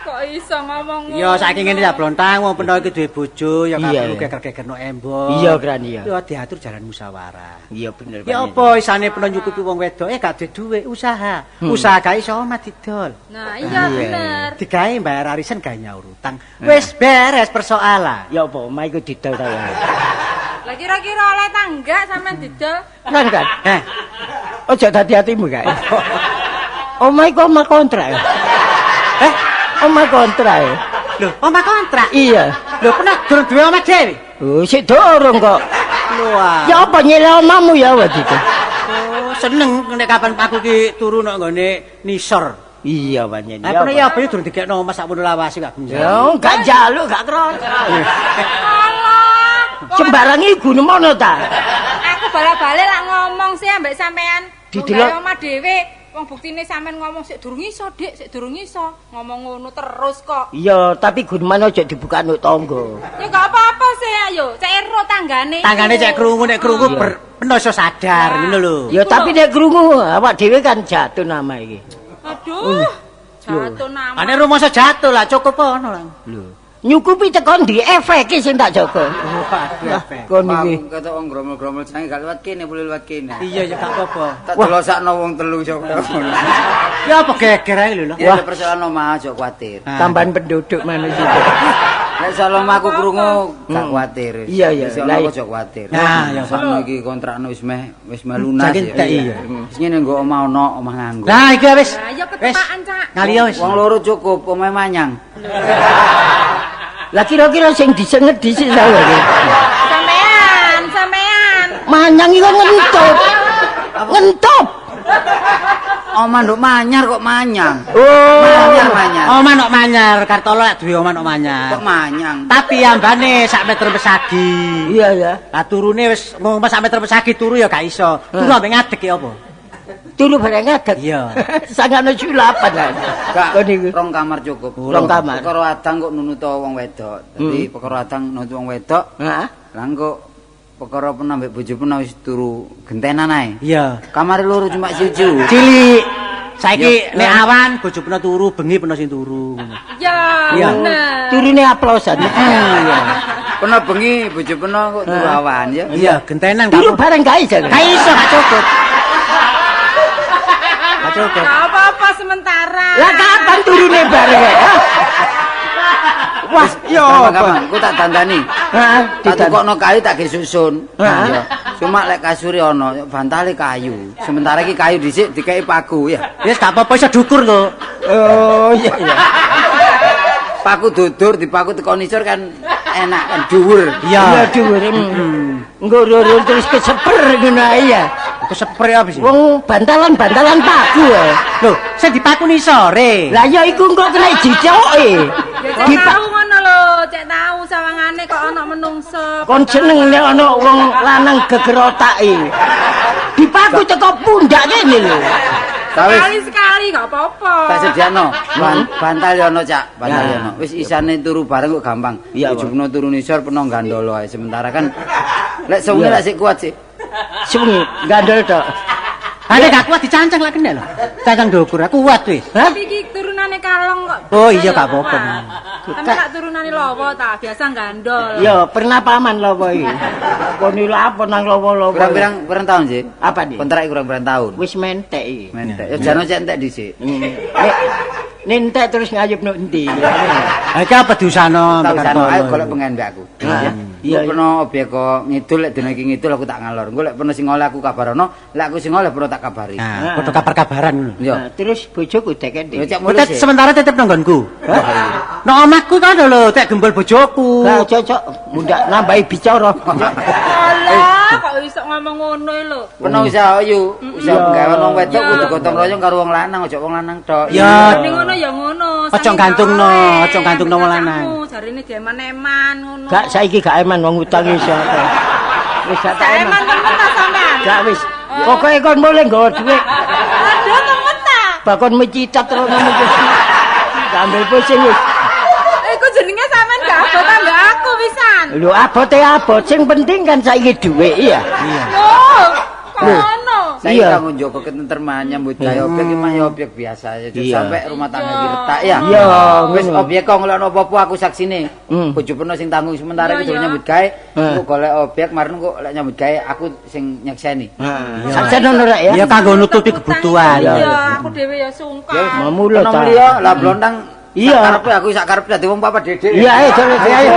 Kok iso ngomong ngono? Iya, saiki ngene ya Blontang, wong peno iki duwe bojo ya gak Iya, perlu iya. geger-gegerno embong. Iya, Kran, iya. Ya diatur jalan musyawarah. Iya bener. Ya apa isane peno nyukupi wong wedok gak duwe dhuwit usaha. Usaha gak iso omah didol. Nah, iya bener. Digawe bayar arisan gawe nyaur utang. Wis beres persoalan. Ya apa omah iku didol ta ya. Lah kira-kira oleh tangga sampean didol. Kan kan. Heh, Ojo dadi hatimu kae. Omah iku omah kontrak. Eh, Omah kontrak. Ya. lho, omah kontrak. Iya. Lho, pernah durung duwe omah dhewe. Oh, sik dorong kok. Lho. ah. Ya apa nyele omahmu ya waktu itu? Oh, seneng nek kapan aku ki turu nang nggone nisor. Iya pancen. Lah pernah ya apa ya durung dikekno omah sakmono lawase gak benjang. Ya gak njaluk gak kroco. Alah. wong Sembarang iku nemono ta. Aku bala-balik lak ngomong sih ambek sampean. Wong Didelok. gawe omah dhewe. Wong buktine sampean ngomong sik durung iso, Dik, sik durung iso. Ngomong ngono terus kok. Iya, tapi guneman aja dibuka nuk tangga. Ya gak apa-apa sih, ayo. Cek ero tanggane. iku. Tanggane cek krungu nek krungu peno iso sadar ngono lho. Ya tapi nek krungu awak dhewe kan jatuh nama iki. Aduh. Jatuh nama. Ane rumangsa jatuh lah cukup ono lah. Lho. Nyukupi teko ndi efeke sing tak jaga. Waduh, efek. Kon iki. Aku ketok wong gromol-gromol jange gak lewat kene, boleh lewat kene. Iya ya gak apa-apa. Tak delosakno wong telu sok. Ya apa geger ae lho. Ya nek persoalan omah aja kuwatir. Tambahan penduduk manusia. Nek soal omah aku krungu gak kuwatir. Iya, iya. Wis Lah, ono aja kuwatir. Nah, ya, sono iki kontrakno wis meh lunas. Saking entek, iya. Wis ngene nggo omah ono, omah nganggo. Lah iki wis. Lah ya ketepaan, Cak. Ngaliyo wis. Wong loro cukup, omahe manyang. Lah kira-kira sing disenget dhisik sapa iki? Sampean, sampean. Manyang iku ngentup. Ngentup. Omah nduk manyar kok manyang. Oh. Manyar manyar. Omah nok manyar, Kartolo lak duwe omah nok manyar. Kok manyang? Tapi ambane sak meter pesagi. Iya ya. Lah turune wis ngomong sak meter pesagi turu ya gak iso. Turu ambek ngadeg ya apa? Turu bareng ngadeg. Iya. Sangane sulapan lah. Gak, Kon iku. rong kamar cukup. Rong kamar. Perkara adang kok nunuto wong wedok. Dadi perkara adang nunut wong wedok, Heeh. lah engko perkara pernah mbek bojo pernah wis turu gentenan ae. Iya. Kamare loro cuma siji. Cilik. Saiki Iya. nek awan bojo peno turu, bengi peno sing turu. Ya, Iya. bener. Turune aplosan. Iya. Pernah bengi bojo pernah kok turu awan ya. Iya, gentenan gak Turu apa. bareng gak iso. Gak iso, gak cukup. Gak cukup. Gak apa-apa sementara. Lah kapan turune bareng? Hah? Wah, Yo, gampang, aku tak dandani. Heeh, Tak tukokno kayu tak ge susun. Heeh. Ya. Cuma lek kasure ono, bantale kayu. Sementara iki kayu dhisik dikeki paku ya. Wis gak apa-apa iso dukur kok. Oh iya iya. Paku dudur dipaku teko nisor kan enak kan dhuwur. Iya. Iya dhuwur. Engko roro terus keseper ngono ae ya. Keseper apa sih? Wong bantalan-bantalan paku ya. Lho, sing dipaku nisore. Lah ya iku engko kena dicoke. Ya cek Dipa tahu ngono lho, cek tahu sawangane kok ana menungso. kon seneng nek ana wong lanang geger otake. Dipaku teko pundak kene lho. Ta wis Sekali-sekali gak apa-apa. tak sediakno. Bantal yo ono, Cak. Bantal Ya. yo ono. Wis isane turu bareng kok gampang. Iya, Ujubno turu nisor peno gandolo ae. Sementara kan lek sewengi Iya. lek sik kuat sih. Sewengi gandol tok. Ane gak kuat dicancang lak kena lho. Cancang dukur, aku kuat wis. Hah? Tapi iki turu nang turunane kalong kok. Oh iya gak apa-apa. Sampeyan lak turunane lawa ta, biasa gandol. Iya, pernah paman lawa iki. Kon iki apa nang lawa-lawa. Kurang-kurang tahun sih. Apa nih? Kontrak kurang-kurang tahun. Wis mentek iki. Mentek. Ya jano cek entek dhisik. Nek entek terus ngayup nuk endi? Ha iki apa diusahno Tak usahno ayo golek pengen mbek aku. Iya. Iya, peno objek kok ngidul lek dina iki ngidul aku tak ngalor. Engko lek peno sing oleh aku kabarono, lek aku sing oleh peno tak kabari. Nah, padha kabar-kabaran ngono. Iya. Terus bojoku dek endi? Ya cek mulih. Sementara tetep nang nggonku. Nang omahku kan lho, tek gembol bojoku. Lah cocok mundak nambahi bicara. Alah, kok iso ngomong ngono lho. Peno usaha yu, usaha penggawean wong wedok kudu gotong royong karo wong lanang, aja wong lanang tok. Ya. Ning ngono ya ngono. Aja gantungno, aja gantungno wong lanang. Jarine dieman-eman ngono. Gak saiki gak eman wong utang iso. Wis gak tak eman temen ta sampean. Gak wis. Pokoke kon mulih nggawa dhuwit. Aduh temen ta. Bakon mecitat terus ngono iki. Gak ambil pusing wis. Iku jenenge sampean gak abot ambek aku pisan. Lho abote abot, sing penting kan saiki dhuwit iya. Iya. Lho, kok ngono. Saiki kanggo njogo ketentreman nyambut gawe objek iki mah ya objek biasa ya sampai rumah tangga iki retak ya. Iya, wis objek kok ngelokno apa-apa aku saksine. Bojo peno sing tanggung sementara iki durung nyambut gawe, engko golek objek maren kok lek nyambut gawe aku sing nyekseni. Sakjane ngono rek ya. Ya kanggo nutupi kebutuhan. Iya, aku dhewe ya sungkan. Mamulo ta. Lah blontang. Iya, karepe aku sak karep dadi wong papa dede. Iya, ayo ayo.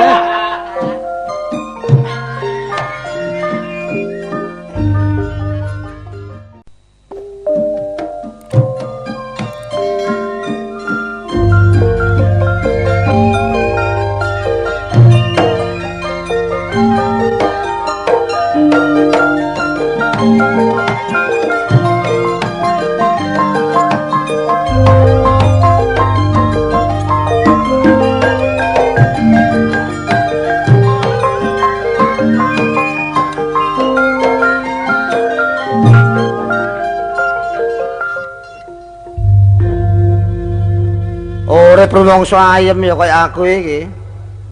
Urip rumangsa ayem ya kaya aku iki.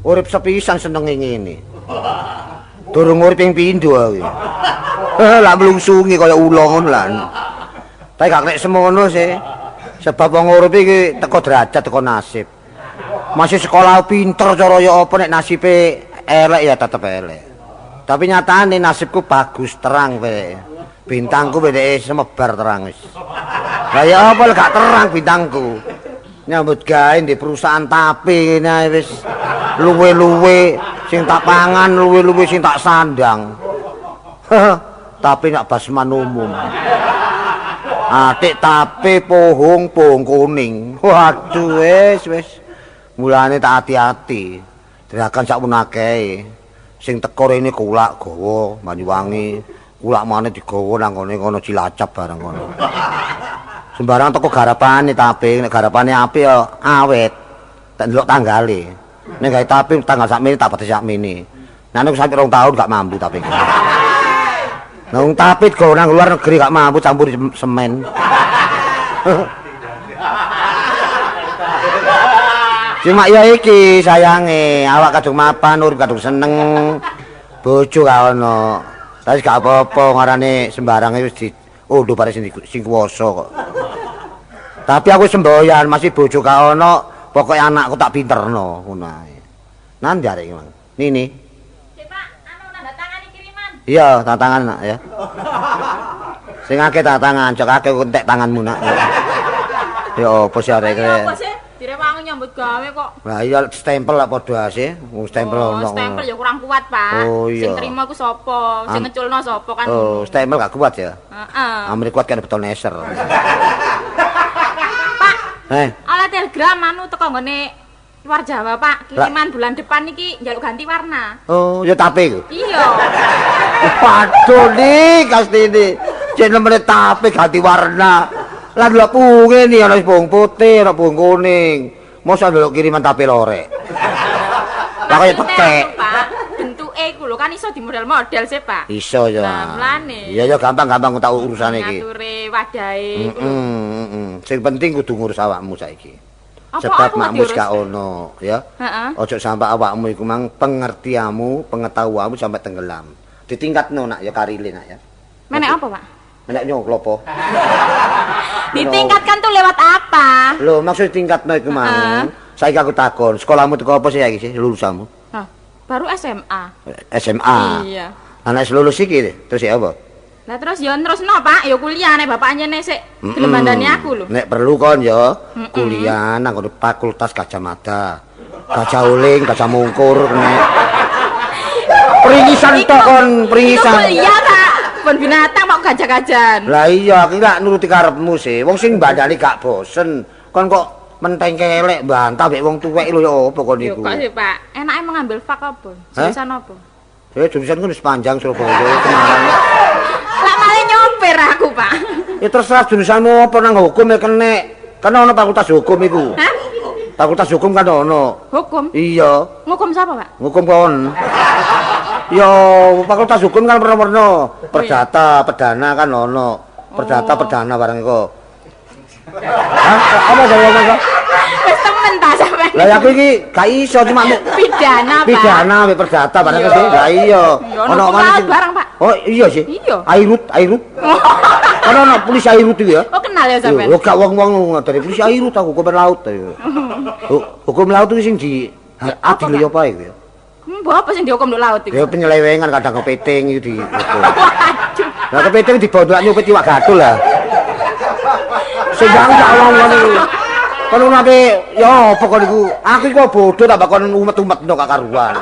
Urip sepisan senenge ngene. Durung urip ping pindho aku. Lah mlungsungi kaya ula ngono lah. Tapi gak nek semono sih. Sebab wong urip iki teko derajat, teko nasib. Masih sekolah pinter cara ya apa nek nasibe elek ya tetep elek. Tapi nyatane nasibku bagus terang wae. Bintangku bedeke semebar terang wis. Lah ya apa gak terang bintangku. Nyambut gawe di perusahaan tape ngene ae wis luwe-luwe sing tak pangan, luwe-luwe sing tak sandang. Tapi nak basman umum. Atik tape pohong pohong kuning. Waduh wis wis. Mulane tak hati-hati. Derakan sakmono akeh. Sing teko rene kulak gawa Banyuwangi, kulak maneh digawa nang ngene kono Cilacap bareng kono. Sembarang teko garapane tape, nek garapane apik ya awet. Tak ndelok tanggale. Nek gawe tape tanggal sakmene tak bates sakmene. Nek nek sampe 2 tahun gak mampu tape. Nang tape go nang luar negeri gak mampu campur semen. Cuma ya iki sayange, awak kadung mapan, urip kadung seneng. Bojo gak ono. Tapi gak apa-apa ngarane sembarang wis di unduh bare sing kuwasa kok. Tapi aku semboyan masih bojo gak ono, pokoke anakku tak pinterno ngono ae. Nang ndi arek iki, Mang? Nini. Sik, Pak, anu nanda tangani kiriman. Iya, tanda tangan nak ya. Sing akeh tanda tangan, cok akeh entek tanganmu nak. Ya opo sih arek iki? Ya opo sih? Direwangi nyambut gawe kok. Lah iya stempel lak padha ase, wong stempel ono. Stempel ya kurang kuat, Pak. Oh, iya. Sing terima ku sapa? Sing ngeculno sapa kan? Oh, stempel gak kuat ya? Heeh. Amri kuat kan beton eser. Pak. Oleh telegram anu teko nggone luar Jawa, Pak. Kiriman bulan depan iki njaluk ganti warna. Oh, ya tape iku. Iya. Waduh nih, Kastini. Cek nemene tape ganti warna. Lah delok punge ni ana bawang putih, ana bawang kuning. Mosok delok kiriman tape lorek. Lah kaya tekek. Pak, bentuke iku lho kan iso dimodel-model sih, Pak. Iso ya. Lah mlane. Iya ya gampang-gampang tak urusane iki. Ngature wadahe. Heeh, Sing penting kudu ngurus awakmu saiki. Sebab makmu wis gak ono, ya. Heeh. Ojo sampe awakmu iku mang pengertianmu, pengetahuanmu sampe tenggelam. Ditingkatno nak ya karile nak ya. Menek apa, Pak? Nek nyoklopo. Ditingkatkan tuh lewat apa? Lho, maksud tingkatno iku mang. Saiki aku takon, sekolahmu teko apa sih saiki sih lulusanmu? Hah, baru SMA. SMA. Iya. Anak lulus iki terus ya apa? Lah terus ya terusno, Pak, ya kuliah nek bapak anjene sik gelem bandani aku lho. Nek perlu kon ya kuliah nang Fakultas Gajah Mada. Gajah Uling, Gajah Mungkur nek. Peringisan tok kon, peringisan. Kuliah ta. Kebun binatang kok gajah-gajahan. Lah iya, aku lak nuruti karepmu sih. Wong sing mbandani gak bosen. Kon kok menteng kelek bantah mek wong tuwek lho ya apa kon iku. Yo kok sih, Pak. Enake mengambil fak apa? Jurusan apa? Ya jurusan ku wis panjang Surabaya, Semarang. Lah malah nyopir aku, Pak. Ya terserah jurusanmu apa nang hukum ya kenek. Kan ono fakultas hukum iku. Hah? Fakultas hukum kan ono. Hukum? Iya. Ngukum siapa, Pak? Ngukum kon. Yo, fakultas hukum kan werna-werna. Perdata, perdana kan ono. Perdata, perdana barang iku. Hah? Apa jare ngomong? Wis temen ta sampean. Lah aku iki gak iso cuma pidana, Pak. Pidana ambek perdata barang sih. Lah iya. Ono maneh barang, Pak. Oh, iya sih. Iya. Airut, Airut. Kan ono polisi Airut iki ya. Oh, kenal ya sampean. Lho gak wong-wong dari polisi Airut aku hukum laut. Hukum laut iki sing di adil ya apa iku ya? Mbok apa sing dihukum nduk laut iku? Ya penyelewengan kadang kepiting iki di. Waduh. Lah kepiting dibondok nyupit iwak gathul lah. Sing gak wong-wong iku. Kon ape ya apa kon iku? Aku iku bodoh tambah kon umet-umetno gak karuan.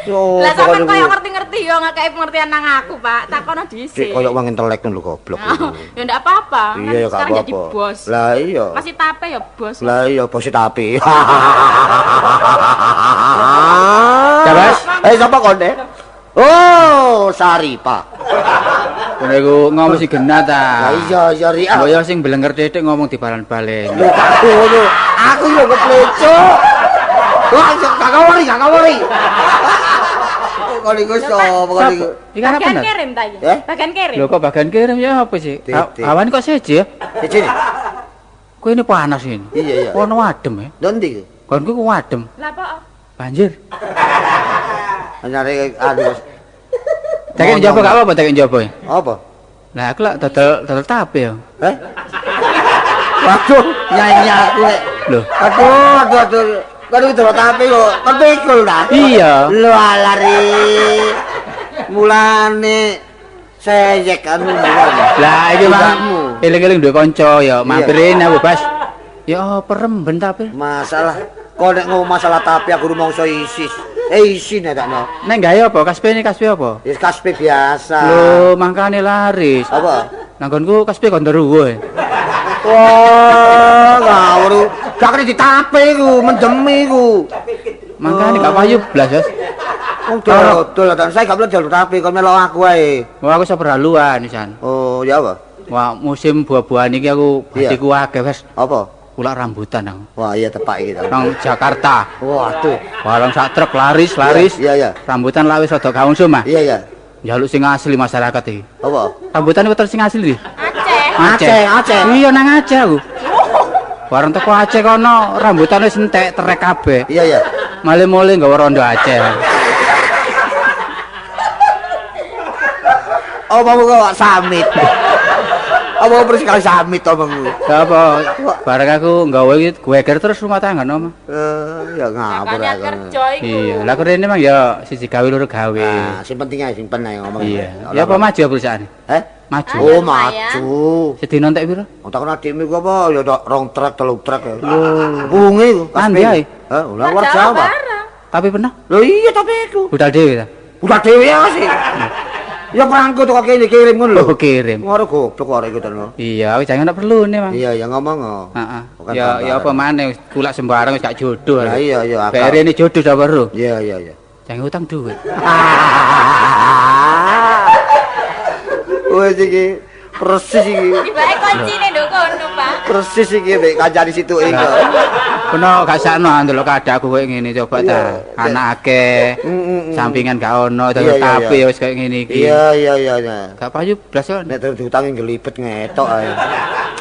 Yo Lah sampean koyo ngerti-ngerti yo ngekeki pengertian nang aku, Pak. Takono dhisik. Dik koyo wong intelek lho goblok iku. Ya ndak apa-apa. Iya ya gak sekarang apa-apa. jadi bos. Lah iya. Masih tape ya bos. Lah iya bos tape. Ya, Bos. Sapa kon, eh? Oh, Saripa. Kono iku ngomong si genah ta. Lah iya iya ri. Mbok yo sing blenger titik ngomong dibalan-balen. Lho aku ngono. Aku yo keplecuk. Wah, gak kawari, gak kawari. Kon iku sapa kon iku? Iki apa Bagian kirim ta iki? Bagian kirim. Lho kok bagian kirim ya apa sih? Awan kok seje ya? Seje. Kowe ini panas ini. Iya iya. Ono adem ya. Lho endi iki? Konku ku adem. Lah apa? Banjir. Nyari anu. Tekek njaba gak apa-apa tekek njaba. Apa? Lah aku lak dodol tape ya. Heh? Waduh, nyanyi aku lek. Lho. Aduh, aduh, aduh. Kon iki dodol tape kok. Kon pikul ta? Iya. Lho alari. Mulane seyek anu. Lah iki Bang. Eling-eling duwe kanca ya, mampirin aku, Bas. Ya peremben tape. Masalah kon nek ngomong masalah tape aku rumangsa isis. Isin ya takno. Nek gawe apa? Kaspe ini kaspe apa? Ya kaspe biasa. Lho, mangkane laris. Apa? Nanggonku kaspe gondoruwo. Wah, ngawur. Gak kena ditape iku, mendemi iku. Mangkane gak payu blas, Bos. Wong dodol ta, saya gak perlu dodol tape, kon melok aku ae. Wah, aku seperhaluan pisan. Oh, ya apa? Wah, musim buah-buahan iki aku hatiku akeh, Bos. Apa? Kulak rambutan aku. Wah, iya tepak iki. Nang Jakarta. Waduh. Barang sak truk laris, laris. Iya, iya. Rambutan lawis rada kaungsum, ah. Iya, iya. Njaluk sing asli masyarakat iki. Apa? Rambutan iku terus sing asli iki. Aceh. Aceh, Aceh. Iya nang Aceh aku. Barang teko Aceh kono rambutan wis entek trek kabeh. Iya, iya. Male-male nggawa rondo Aceh. Oh, mau kok samit. Apa persis kali samit omongmu? Lah apa? Bareng aku nggawa iki geger terus rumah tangga no. Ya ngapur aku. Iya, lah rene mang ya siji gawe loro gawe. Nah, sing penting ae simpen ae ngomong. Iya. Ya apa maju perusahaan? Heh? Maju. Oh, maju. Sedina entek piro? Wong takon adikmu iku apa? Ya rong truk, telung truk. Lho, bunge iku. Andi ae. Heh, lah luar Jawa. Tapi pernah? Lho iya tapi iku. Budal dhewe ta? Budal dhewe ya sih. Ya perangko teko kene kirim ngono lho. Oh, kirim. Ngono goblok arek iku to. Iya, wis jangan perlu ne, Mas. Iya, ya ngomong. Heeh. Ya ya apa maneh kulak sembarang wis gak jodoh. Lah iya iya. Bere ini jodoh dah perlu. Iya iya iya. Jangan utang duit. Wes iki persis iki. Tibake kuncine nduk kono, Pak. Persis iki mek kancane situ iki. Kono gak sakno ndelok keadaanku koyo ngene coba ta. Anak akeh. Sampingan gak ono, tapi ya wis koyo ngene iki. Iya iya iya. Gak payu blas kok. Nek diutangi ngelibet ngetok ae.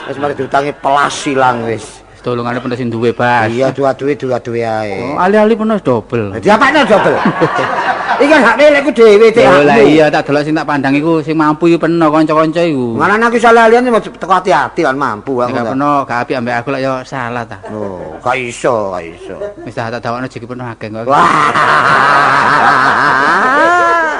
Wis mari diutangi pelas ilang wis. Tolongane peno sing duwe, Bas. Iya, dua duwe ae. Oh, ali-ali peno dobel. Diapakno dobel? Iki kan hak milikku dhewe, Dik. Lho lah iya tak delok sing tak pandang iku sing mampu iku peno kanca-kanca iku. Ngaran aku iso lalian teko ati-ati lan mampu aku. Nek peno gak apik ambek aku lek ya salah ta. Oh, gak iso, gak iso. Wis tak dawakno jeki peno akeh kok. Wah.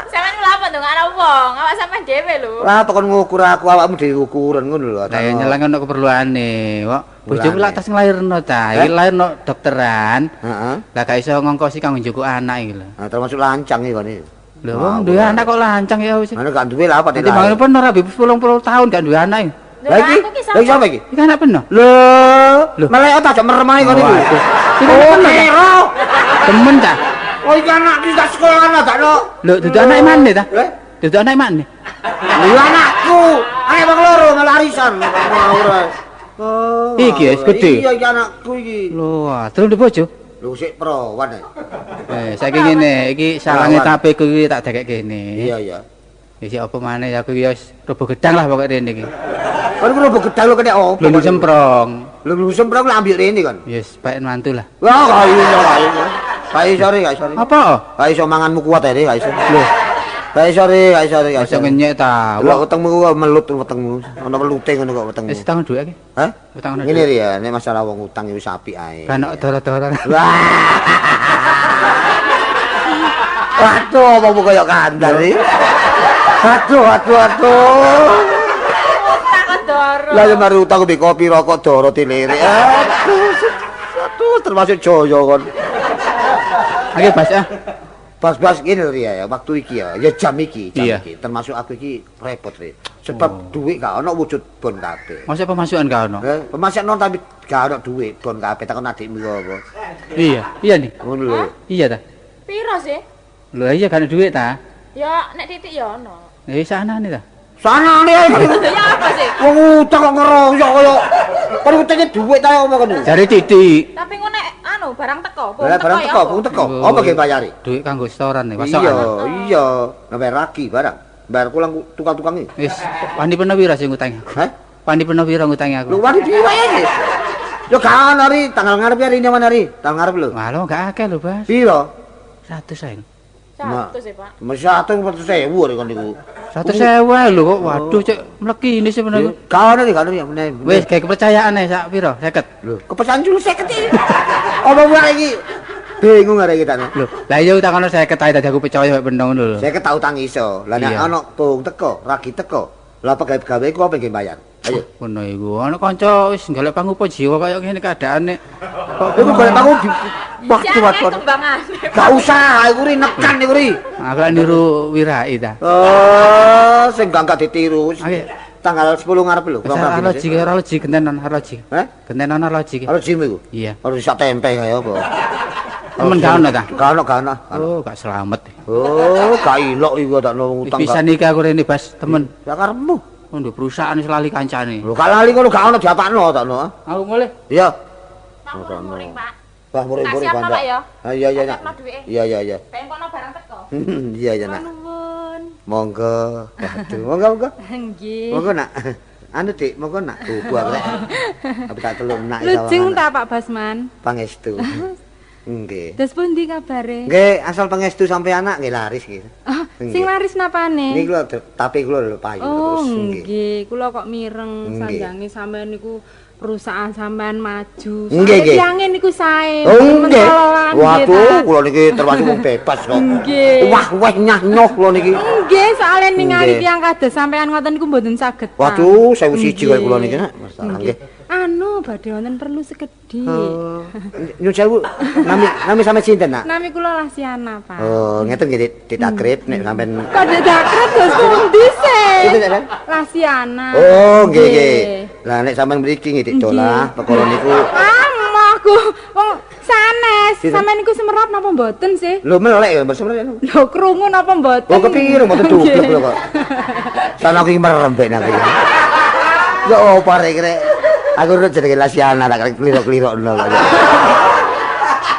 Sampeyan lha apa ndongakno wong? Awak sampean dhewe lho. Lah apa kon ngukur aku awakmu dhewe ukuran ngono lho. Lah ya nyelang ono keperluane, kok. Bojoku lak tas nglairno ta. Iki lairno dokteran. Heeh. Lah gak iso ngongkosi kanggo njukuk anak iki lho. Nah, termasuk lancang iki kon iki. Lho wong duwe anak kok lancang ya wis. Ana gak duwe lah apa Dadi bangun peno rabi 80 tahun gak duwe anak iki. Lah iki, lha iki sapa iki? Iki anak peno. Lho, melek ta aja merem ae kon iki. Oh, kero. Temen ta. Oh iki anakku gak sekolah gak no. Lho dudu anake maneh ta? Dudu anake maneh. Lho anakku, anak wong loro malah arisan. Ora. Oh. Iki wis gedhe. Iya iki anakku iki. Lho, terus ndek bojo? Lho sik perawan. Saiki ngene, iki salange tapeku iki tak dekek kene. Iya, iya. Ya sik apa maneh aku iki wis robo gedang lah pokoke rene iki. Kon ku robo gedang lho kene opo? Lho semprong. Lho semprong lho ambil rene kon. Yes, bae mantu lah. Wah, gak iso, gak iso. Gak iso, gak iso. Apa? Gak iso manganmu kuat ae, gak iso. Lho. Gak iso, gak iso, gak iso. Ngenyek ta. Lho wetengmu kok melut wetengmu. Ana melute ngono kok wetengmu. Wis utang dhuwit iki. Hah? Utang dhuwit. Ngene ya, nek masalah wong utang iku wis apik ae. Kan doro-doro. Waduh, apa kaya kandar iki? Aduh, aduh, aduh. Utang doro. Lah ya mari utang mbek kopi rokok doro dilirik. Aduh, aduh termasuk joyo kon. Ayo Bas ah. Bas-bas ngene lho ya, waktu iki ya, ya jam iki, jam iki. Termasuk aku iki repot ri. Sebab duit gak ono wujud bon kabeh. Masa pemasukan gak ono? Pemasukan ono tapi gak ono duit bon kabeh takon adikmu apa. Iya, iya nih. Ngono lho. Iya ta? Piro sih? Lho iya gak ono duit ta? Ya nek titik ya ono. Ya sanane ta? Sanane ae. Ya apa sih? Wong utang kok ngeroyok kaya kon utangnya duit ta apa kon? Jare titik. Tapi ngono nek anu barang teko, barang teko, barang teko. Apa ge bayari? Duit kanggo setoran nih, pasokan. Iya, iya, bayar lagi barang. Bayar pulang tukang-tukang iki. Wis, wani peno pira sing ngutang aku? Hah? Wani peno pira ngutangi aku? Lho wani piye iki? Yo gak ono ri, tanggal ngarep ya rine mana ri? Tanggal ngarep lho. Malah gak akeh lho, Bas. Piro? 100 ae. 100 e, Pak. Mesti 100.000 ri kon niku. 100.000 lho kok. Waduh, cek mleki ini sebenarnya. Gak ono ri, gak ono ya meneh. Wis gawe kepercayaan ae sak piro? 50. Lho, kepercayaan dulu 50 iki. Apa wae iki? Bingung arek iki tak. Lho, lah iya utang ono 50 ae dadi aku percaya mek bendong ngono lho. 50 tak utang iso. Lah nek ono bohong teko, ragi teko. Lah pegawe-pegawe iku apa nggih bayar? Ayo. Ngono iku. Ono kanca wis golek pangupa jiwa kaya ngene keadaane. Kok iku golek pangupa waktu waktu. Gak usah, iku ri nekan iku ri. Aku lak niru Wirai ta. Oh, sing gak ditiru. Tanggal 10 ngarep lho. Arloji, arloji genten arloji. Hah? Genten arloji. Arlojimu iku? Iya. Arloji sak tempe kaya apa? Temen gak ono ta? Gak ono, gak ono. Oh, gak selamat. Oh, gak ilok iku tak ono utang. Pisan iki aku rene Bas, temen. Ya karepmu. Nduk perusahaan wis lali kancane. Lho, gak lali ngono gak ono diapakno tak ono. Aku mulih. Iya. Muring-muring, Pak. Wah, muring-muring Pak. Ah iya iya, Nak. Iya iya iya. Pengen kono barang teko. Iya iya, Nak. Nuwun. Monggo. Waduh, monggo monggo. Nggih. Monggo, Nak. Anu, Dik, monggo nak. Buku aku rek. Aku tak teluk nak sawangane. Lujeng ta Pak Basman? Pangestu. Nggih. Terus pundi kabare? Nggih, asal pangestu sampe anak nggih laris nggih. Oh, sing laris napane? Niki lho tape kula lho payu terus. Oh, nggih, kula kok mireng sanjange sampean niku perusahaan sampean maju. Nggih, nggih. Tiange niku sae. Oh, nggih. Waduh, kula niki termasuk wong bebas kok. Nggih. Wah, wah nyah nyoh kula niki. Nggih, soalé ningali tiyang kados sampean ngoten niku mboten saged. Waduh, 1001 kaya kula niki, Nak. Masalah nggih. Anu, badhe wonten perlu sekedhik. Oh. Nyun sewu, nami sampean sinten, Nak? Nami kula Lasiana, Pak. Oh, ngeten nggih ditakrib nek sampean. Kok ditakrib terus pundi sih? Lasiana. Oh, nggih nggih. Lah nek sampean mriki nggih Dik Dolah, perkara niku. Ah, aku wong sanes. Sampean niku semerap napa mboten sih? Lho melek ya, mboten semerap. Lho krungu napa mboten? Oh, kepiro mboten dublek lho kok. Sana aku iki merem ben aku. Ya opo rek rek. Aku udah jenenge Lasiana tak klirok-klirokno kok.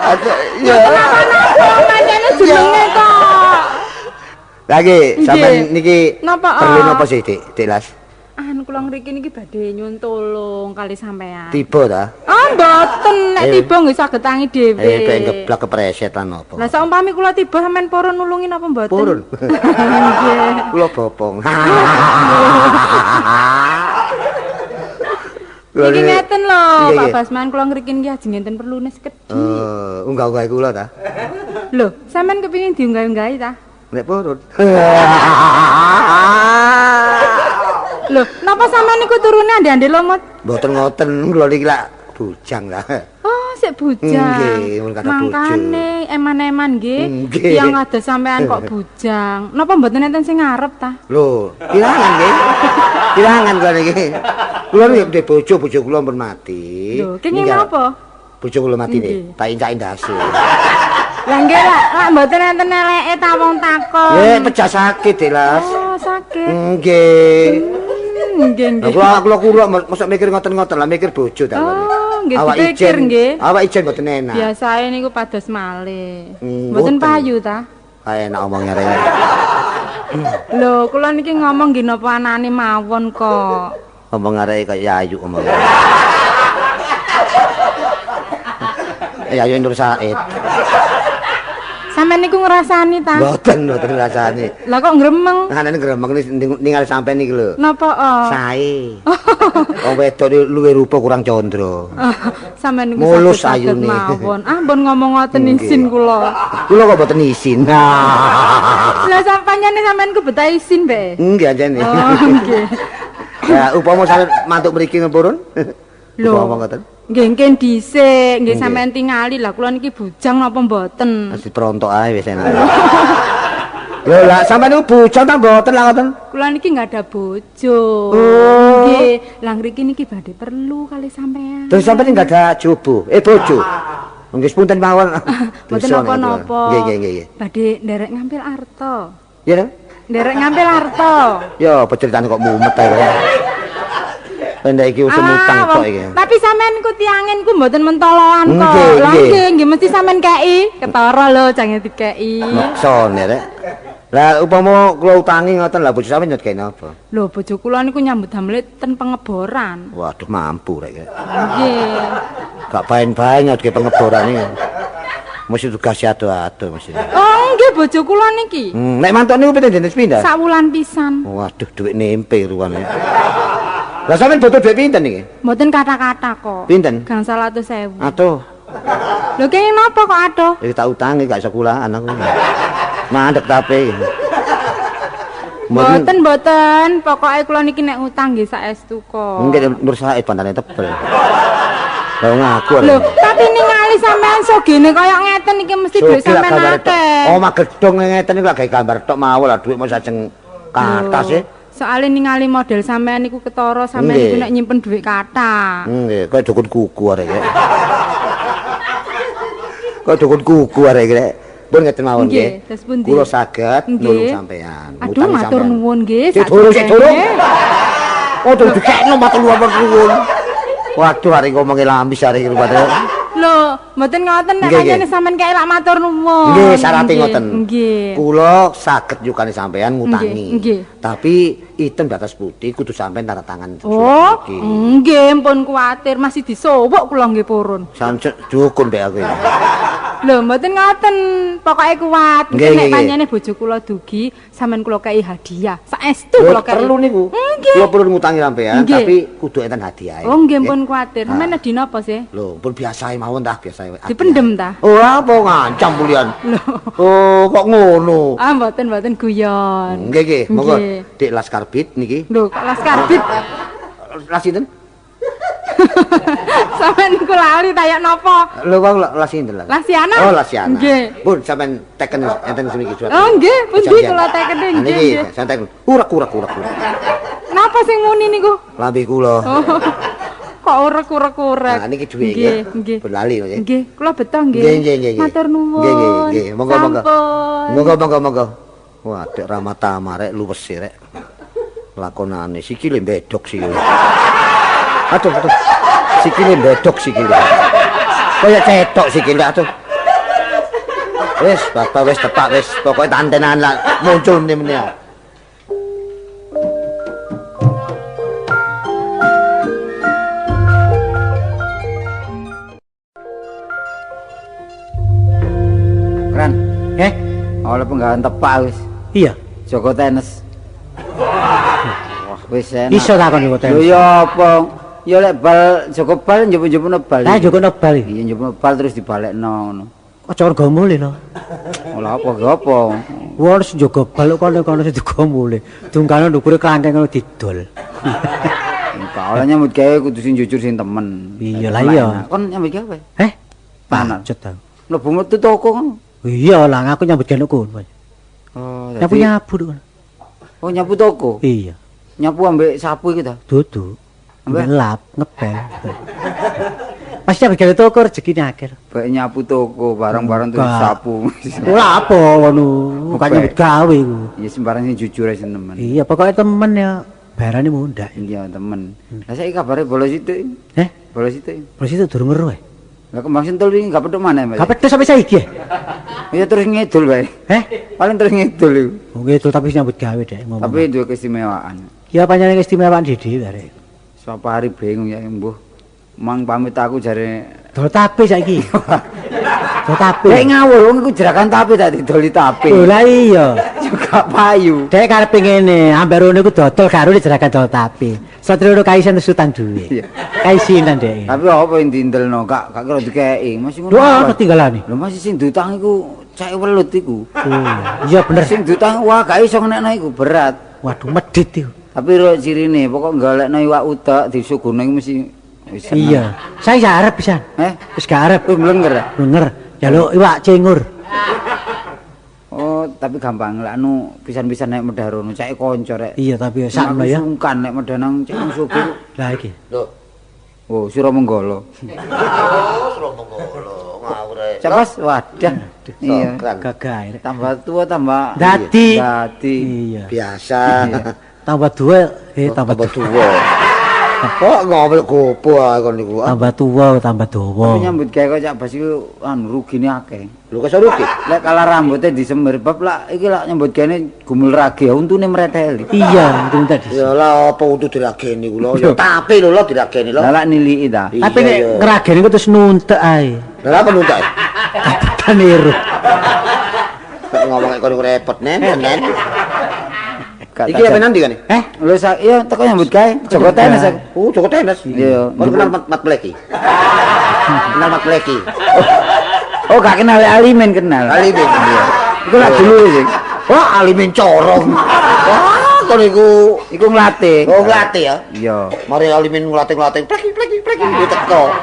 Aduh, ya. Napa-napa pancene jenenge kok. Lagi sampean niki perlu napa sih, Dik? Dik Las. Anu Basman, kula ngriki niki badhe nyuwun tulung kali sampean. Tiba ta? Ah, mboten, nek tiba nggih saged tangi dhewe. Eh, geblak kepreset lan apa. Lah saumpami kula tiba sampean purun nulungi napa mboten? Purun. Nggih. Kula bopong. Niki ngeten lho, Pak Basman, kula ngriki niki ajeng enten perlune sekedhik. Unggah-unggahi kula ta? Lho, sampean kepingin diunggah-unggahi ta? Nek purun. Lho, napa sampean niku turune ande-ande lomot? Mboten ngoten, kula niki lak bujang lah. Oh, sik bujang. Nggih, mun kathah bojo. Mangkane eman-eman nggih. Tiyang kados sampean kok bujang. Napa mboten enten sing ngarep ta? Lho, kirangan nggih. Kirangan kula niki. Kula niki ndek bojo, bojo kula pun mati. Lho, kenging napa? Bojo kula mati nih, tak incak ndase. Lah nggih lak mboten enten eleke ta wong takon. Nggih, pejah sakit, Las. Oh, sakit. Nggih. Nggih, nggih. Kula kula mosok mikir ngoten-ngoten lah, mikir bojo ta. Oh, nggih dipikir nggih. Awak ijen mboten enak. Biasae niku pados malih. Mboten payu ta? Enak omong arek. Lho, kula niki ngomong nggih napa anane mawon kok. Omong arek kaya Yayu omong. Yayu Nur Said. Sampeyan niku ngrasani ta? Mboten, mboten ngrasani. Lah kok ngremeng? Anane ngremeng ningali sampeyan niki lho. Napa? Sae. Wong wedok niku luwih rupa kurang condro. Sampeyan niku mulus ayune mawon. Ah, mbon ngomong ngoten isin kula. Kula kok mboten isin. Lah sampanyane sampeyan ku betah isin bae. Nggih anjene. Oh, nggih. Ya upama sampeyan mantuk mriki purun. Lho. Upama ngoten. Nggih nggih dhisik, nggih sampean tingali lah kula niki bujang napa mboten. Wis diprontok ae wis enak. Lho lah sampean niku bujang ta mboten lah ngoten? Kula niki nggak ada bojo. Nggih, lah ngriki niki badhe perlu kali sampean. Terus sampean nggak ada jobo, bojo. Nggih punten mawon. Mboten napa-napa. Nggih nggih nggih. Badhe nderek ngampil arta. Iya ta? Nderek ngampil arta. Ya apa ceritane kok mumet ae kok. Pendek iki usum utang tok iki. Tapi sampean ku tiangen ku mboten mentoloan kok. Lah nggih, nggih mesti sampean kei. Ketara lho jange dikei. Maksone rek. Lah upama kula utangi ngoten lah bojo sampean nyut kene apa? Lho bojo kula niku nyambut damel ten pengeboran. Waduh mampu rek. Nggih. Gak baen-baen nyut ke pengeboran iki. Mesti tugas ado-ado mesti. Oh nggih bojo kula niki. Nek mantuk niku pinten dinten pindah? Sak wulan pisan. Waduh dhuwit nempe ruwane. Lah sampean butuh dhuwit pinten niki? Mboten kata-kata kok. Pinten? Gangsal 100.000. Aduh. Lho kenging napa kok aduh? Iki tak utangi gak iso kulaan aku. Mandek tape. Mboten mboten, pokoke kula niki nek utang nggih saestu kok. Nggih Nur Said bandane tebel. Lah ngaku. Lho, tapi ningali sampean sogene kaya ngeten iki mesti dhuwit sampean akeh. Omah gedhong ngeten iki lak gawe gambar tok mawon lah dhuwit mos ajeng kathah sih. Soale ningali model sampean niku ketara sampean niku nek nyimpen dhuwit kathah. Nggih, kaya dukun kuku arek iki. Kaya dukun kuku arek iki. Pun ngeten mawon nggih. Kula saged nulung sampean. Aduh matur nuwun nggih. Sik durung, sik durung. Oh, durung dikekno matur nuwun. Waduh arek ngomongi lamis arek iki rupane. Lho, mboten ngoten nek pancene sampean kaya lak matur nuwun. Nggih, syarate ngoten. Nggih. Kula saged nyukani sampean ngutangi. Nggih. Tapi item di atas putih kudu sampean tanda tangan. Oh, nggih, pun kuwatir masih disowok kula nggih purun. Sampeyan dukun mbek aku iki. Lho, mboten ngoten, pokoke kuat. Nek pancene bojo kula dugi, sampean kula kei hadiah. Saestu kula kei. Perlu niku. Kula perlu ngutangi sampean, tapi kudu enten hadiahe. Oh, nggih pun kuwatir. Sampeyan edi napa sih? Lho, pun biasae mawon tah, biasae. Dipendem ta? Oh, apa ngancam pulian. Oh, kok ngono. Ah, mboten mboten guyon. Nggih, nggih, monggo. Dik las karbit niki. Lho, kok las karbit? Las sinten? Sampeyan niku lali ta yak napa? Lho kok las sinten lah? Lasiana. Oh, Lasiana. Nggih. Pun sampeyan teken enten semiki surat. Oh, nggih, pundi kula tekene nggih. Niki sampeyan teken. Urek urek urek. Napa sing muni niku? Lambe kula. Kok urek-urek-urek. Nah niki dhuwit nggih. Nggih. Pun lali nggih. Nggih, kula betah nggih. Nggih, nggih, nggih. Matur nuwun. Nggih, nggih, nggih. Monggo, monggo. Monggo, monggo, monggo. Wah, dek ramah tamah rek luwes rek. Lakonane sikile mbedok sikile. Aduh, aduh. Sikile mbedok sikile. Kaya cetok sikile aduh. Wis, bapak wis tepak wis, pokoke tantenan lah muncul mene-mene. penggawean tepak wis. Iya. Joko tenis. Wah, wis enak. Iso ta kon Joko Lho tenis. ya apa? Ya lek bal Joko bal njupuk-njupukno bal. Lah Joko bal. Iya njupukno bal terus dibalekno ngono. Aja rego mule lho. Ora apa ge apa. Wong sing njaga bal kok kono sing digo mule. Dungkane ndukure klangkeng ngono didol. Enggak oleh nyambut gawe kudu sing jujur sing temen. Iya lah iya. Kon nyambut gawe. Eh? Pancet ta. Mlebu metu toko ngono. Iya lah aku nyambut gawe kono. Oh, nyapu nyapu kono. Oh, nyapu toko. Iya. Nyapu ambek sapu iki ta? Dudu. Ambek lap, ngepel. Pasti ambek gawe toko rezekine akeh. Bae nyapu toko barang-barang terus sapu. Ora apa ngono, bukan nyambut gawe iku. Ya sembarang sing jujur ae sing temen. Iya, pokoknya temen ya bayarane mundak. Iya, temen. Lah saiki kabare bolos sithik. Eh? Bolos sithik. Bolos sithik durung weruh. Lah kembang sentul wingi gak petuk maneh, Mas. Gak petuk sampai saiki ya? Ya terus ngidul wae. Eh? Paling terus ngidul iku. Oh, ngidul tapi nyambut gawe dek ngomong. Tapi duwe keistimewaan. Ya panjenengan keistimewaan dhewe arek. Sapa hari bingung ya mbuh. Mang pamit aku jare dol tape saiki. Dol tape. Lek ngawur wong iku jerakan tape tak didoli tape. Lho lah iya. Juga payu. Dek karepe ngene, ambek rono iku dodol karo jerakan dol tape. Satrio kaisen terus utang duwe. Iya. Kaisinan dek. Tapi apa yang diindelno gak kira dikeki. Masih ngono. Wah, ketinggalane. Lho masih sing diutang iku cake welut iku. Oh, iya bener. Sing diutang wah gak iso ngenekno iku berat. Waduh medhit iku. Tapi ro cirine pokok golekno iwak utek disuguhno iku mesti wis seneng. Iya. Saya gak arep pisan. Eh, wis gak arep. Wis mlenger. Mlenger. Jaluk iwak cingur. Oh, tapi gampang lek anu pisan-pisan nek medhah rono cake kanca rek. Iya, tapi sakno ya. Sungkan nek medhah nang cek sugih. Lah iki. Lho. Oh, Suramenggala. Oh, Suramenggala. Ngawur ae. Capas wadah. Iya. Gagah rek. Tambah tua tambah dadi. Dadi. Iya. Biasa. Tambah tua, tambah tua. Kok ngomel gopo ae kon niku. Tambah tua, tambah dawa. Tapi nyambut gawe kok Cak Bas iku anu rugine akeh. Lho kok iso rugi? Lek kalah rambutnya disemir bab lak iki lak nyambut gawe gumul ragi untune mreteli. Iya, untune tadi. Ya lah apa untu dirageni ku lho. Ya tape lho lho dirageni lho. Lah lak niliki ta. Tapi nek ngrageni ku terus nuntek ae. Lah apa nuntek? Kapitan ero. Kok ngomong kok repot nen nen. Iki apa nanti kan? Eh, lho iya teko nyambut gawe Joko tenis aku. Oh, Joko tenis. Iya. Kon kenal Mat Pleki. Kenal Mat Pleki. Oh, gak kenal Alimin kenal. Alimin. Iya. Iku lak dulu sih. Wah, Alimin corong. Wah, kon iku iku nglatih. Oh, nglatih ya? Iya. Mari Alimin nglatih-nglatih pleki pleki pleki teko.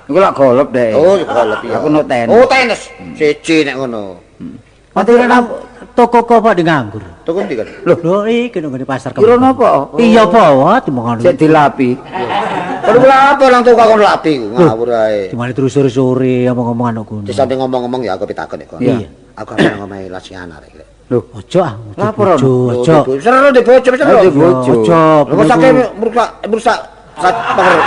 Iku lak golep dek. Oh, golep iya. Aku no tenis. Oh, tenis. Siji nek ngono. Mati toko kok apa nganggur. Toko ndi kan? Lho, lho iki nang ngene pasar Kira napa? Iya apa timbangan. Sik dilapi. Kon lha apa nang toko kon lapi ku ngawur ae. Dimane terus sore-sore omong-omongan kok ngono. Disante ngomong-ngomong ya aku pitakon nek kon. Iya. Aku arep nang omahe Lasiana rek. Lho, ojo ah. Lapor ojo. Seru di bojo seru. Di bojo. Ojo. Lho kok sake merusak pager.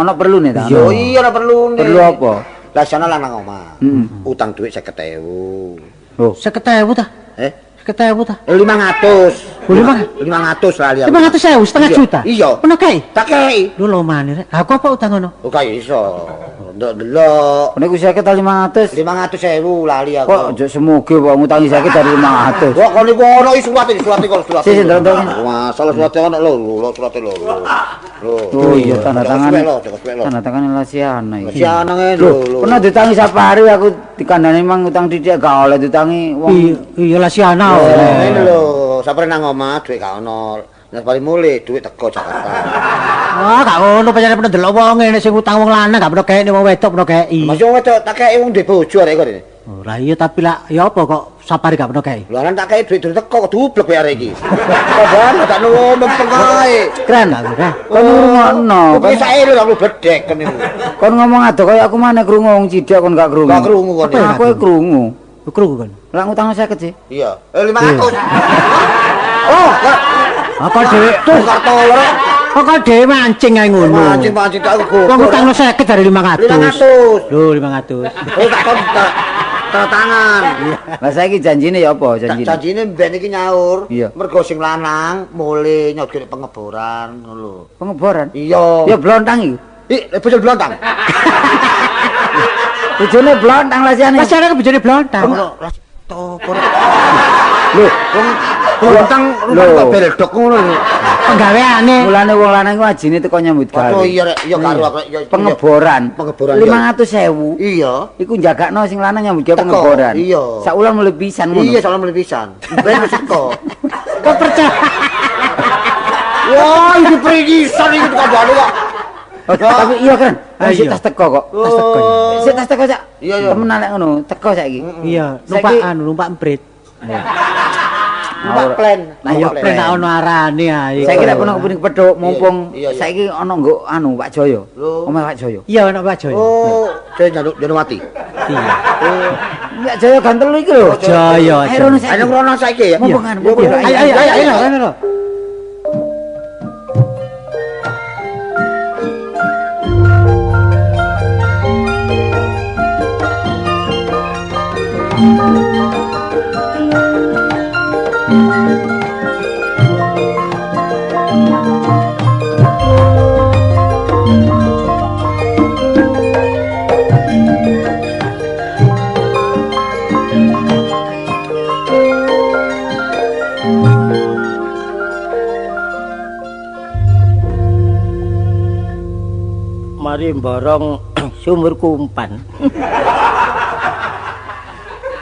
Ono perlune ta? Oh iya ono perlune. Perlu apa? Lasiana lanang omah. Utang dhuwit 50.000. Oh, 50.000 ta? Eh? 50.000 ta? 500. 500 lali aku. 500.000, setengah juta. Iya. Ono kae? Tak kei. Lho lomane rek. Lah kok apa utang ngono? Oh kae iso. Ndelok-ndelok. Niku 50 ta 500? 500.000 lali aku. Kok ojo semoge kok ngutangi 50 dari 500. Kok kon niku ono iki surate, surate kok surate. Sik ndelok. Masalah surate ono lho, lho surate lho. Lho. Oh iya tanda tangan. Tanda tangan Lasiana iki. Lasiana ngene lho. Pernah ditangi sapari aku dikandani mang utang dithik gak oleh ditangi wong. Iya Lasiana. Ngene lho, sapare nang omah dhuwit gak ono. Nek bali mulih dhuwit teko Jakarta. Wah, gak ngono pancen pernah delok wong ngene sing utang wong lanang gak pernah kei wong wedok pernah kei. Masih wong wedok tak kei wong duwe bojo arek kok. Oh, lah iya tapi lah ya apa kok sapari gak pernah kei. Lah lan tak kei dhuwit durung teko kok dublek kowe arek iki. Kok tak nuwun mempeng ae. Keren aku keren. Kon ngrungokno. Kok sae lho aku bedhek kon niku. Kon ngomong ado kaya aku maneh krungu wong cidhek kon gak krungu. Gak krungu kon. Aku krungu. Krungu kon. Lah ngutang 50 sih. Iya. 500. Oh, apa dhewe tuh kartol rek. Kok dhewe mancing ae ngono. Mancing-mancing tak aku. Wong utang 50 dari 500. 500. Lho 500. Oh tak kon tanda tangan. Lah saiki janjine ya apa janjine? Janjine mben iki nyaur. Mergo sing lanang mule nyogene pengeboran ngono lho. Pengeboran? Iya. Ya blontang iku. Ih, bojone blontang. Bojone blontang Lasiane. Lasiane bojone blontang. To apa? Lho, wong utang rupane kok beldok ngono lho. Penggaweane. Mulane wong lanang iku ajine teko nyambut gawe. Oh iya rek, iya karo aku ya. Pengeboran. Pengeboran. 500.000. Iya. Iku njagakno sing lanang nyambut gawe pengeboran. Iya. Sak wulan mulih pisan ngono. Iya, sak wulan mulih pisan. Ben wis teko. Kok percaya? Wah, iki pringisan iki dikandani kok. Tapi iya kan, sik tas teko kok. Tas teko. Sik tas teko, Cak. Iya, iya. Temenan lek ngono, teko saiki. Iya, numpak anu, numpak emprit. Numpak plen. Lah iya plen tak ono arane ae. Saiki lek kono kepengin kepethuk mumpung saiki ono nggo anu Pak Jaya. Omahe Pak Jaya. Iya ono Pak Jaya. Oh, Jaya Janowati. Iya. Pak Jaya ganteng iki lho. Jaya. Ayo rono saiki ya. Mumpung anu. Ayo ayo ayo ayo. Mari mborong sumur kumpan.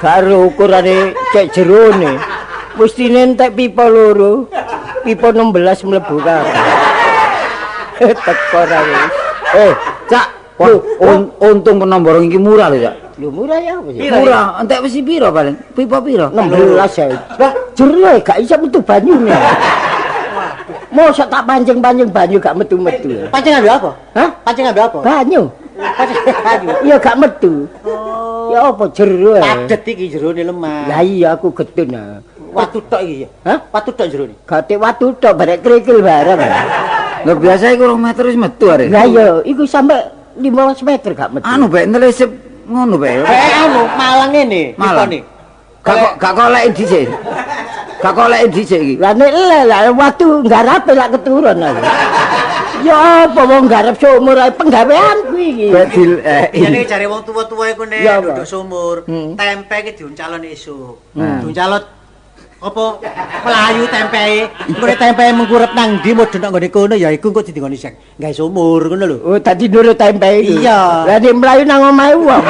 Karo ukurane cek jerone. Mestine entek pipa loro. Pipa 16 mlebu kabeh. Teko ra wis. Cak, untung peno mborong iki murah lho, Cak. Lho murah ya apa sih? Murah, entek wis piro paling? Pipa piro? 16 ya. Lah jero gak iso metu banyune. Mosok tak pancing-pancing banyu gak metu-metu. Pancing ambil apa? Hah? Pancing ambil apa? Banyu. Pancing banyu. Iya gak metu. Oh. Ya apa jero ae. Padet iki jerone lemah. Lah iya aku getun. Watu tok iki ya. Hah? Watu tok jerone. Gate watu tok barek krikil bareng. Lho biasa iku 2 meter wis metu arek. Lah iya, iku sampe 15 meter gak metu. Anu bae nelesep ngono bae. Bae anu Malang ngene, pipane. Gak kok lek dhisik. Gak kok lek dhisik iki. Lah nek lek watu nggarape lak keturun aku. Ya apa wong nggarap sumur ae penggaweanku iki. Bedil jane jare wong tuwa-tuwa iku nek duduk sumur, tempe iki diuncalon esuk. Diuncalon apa melayu tempee, engko tempe mengkurep nang ndi mudhun nang nggone kono ya iku engko didingoni sing gawe sumur ngono lho. Oh, dadi nurut tempe iku. Iya. Lah nek mlayu nang omahe wong.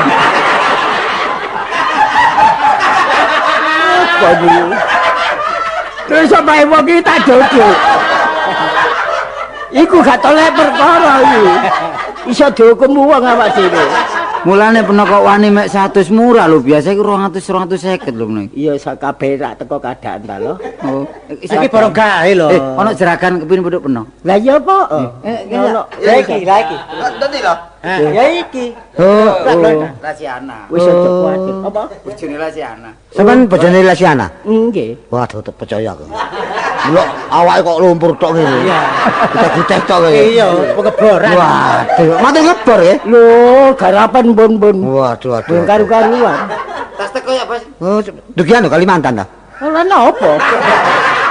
Apa iki? Terus omahe wong iki tak dodol. Iku gak tolek perkara iki. Iso dihukum wong awak dhewe. Mulane peno kok wani mek 100 murah lho, biasa iku 200 250 lho meneh. Iya sak kabeh rak teko keadaan ta lho. Oh, iki borong gawe lho. Ono jeragan kepin pethuk peno. Lah iya apa? Ono. Ya iki, lah iki. Dadi lho. Ya iki. Oh, Lasiana. Wis aja kuwatir. Apa? Bojone Lasiana. Sampeyan bojone Lasiana? Nggih. Waduh, percaya aku. Lho, awake kok lumpur tok ngene. Iya. Guteh-guteh tok ngene. Iya, pengeboran. Waduh, mati ngebor ya? Lho, garapan bun-bun. Waduh, waduh. Bun karu-karuan. Tas teko ya, Bos. Oh, dugi anu Kalimantan ta? Ora napa?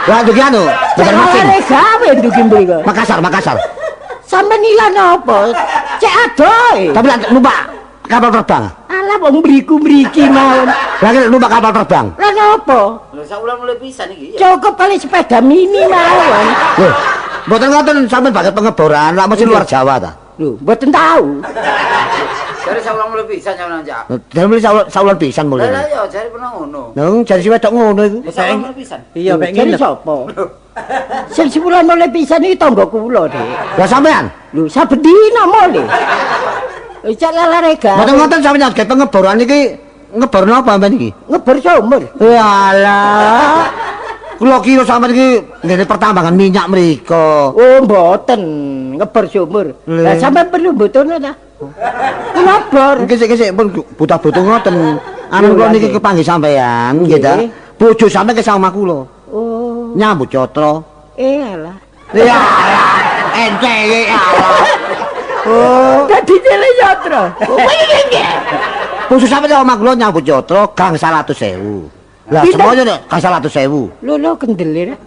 Lah dugi anu, Banjarmasin. Ora gawe dugi mriko. Makassar, Makassar. Sampeyan ilang apa? Cek adoh. Tapi lak numpak kapal terbang. Alah wong mriku mriki mawon. Lah numpak kapal terbang. Lah napa? Lho sak wulan mulai pisan iki. Cukup paling sepeda mini mawon. Lho, mboten ngoten sampeyan bakat pengeboran, lak mesti luar Jawa ta? Lho, mboten tahu. Jare sak wulan mulai pisan sampeyan, Cak. Jare mulai sak wulan pisan mulai. Lah iya, jare pernah ngono. Nang jare si wedok ngono iku. Sak wulan mulai pisan. Iya, mek Jare nginep. sapa? Sing sebulan mulai pisan iki tangga kula, Dik. Lah sampean? Lho, saben dina mulih. Cek lalare gawe. Mboten ngoten sampeyan gawe pengeboran iki ngebor napa sampean iki? Ngebor sumur. Walah. Kula kira sampean iki ngene pertambangan minyak mriko. Oh, mboten, ngebor sumur. Lah sampean perlu mboten ta? Kula bor. Nggih sik-sik pun buta-butuh ngoten. Anu kula niki kepanggih sampean nggih ta. Bojo sampean ke omah kula. Oh. Nyambut catra. Alah. Ya. Ente iki alah. Oh, dadi cilik yatra. Bojo sampean omah kula nyambut yatra gang 100.000. Lah semono nek gang 100.000. Lho lho kendele.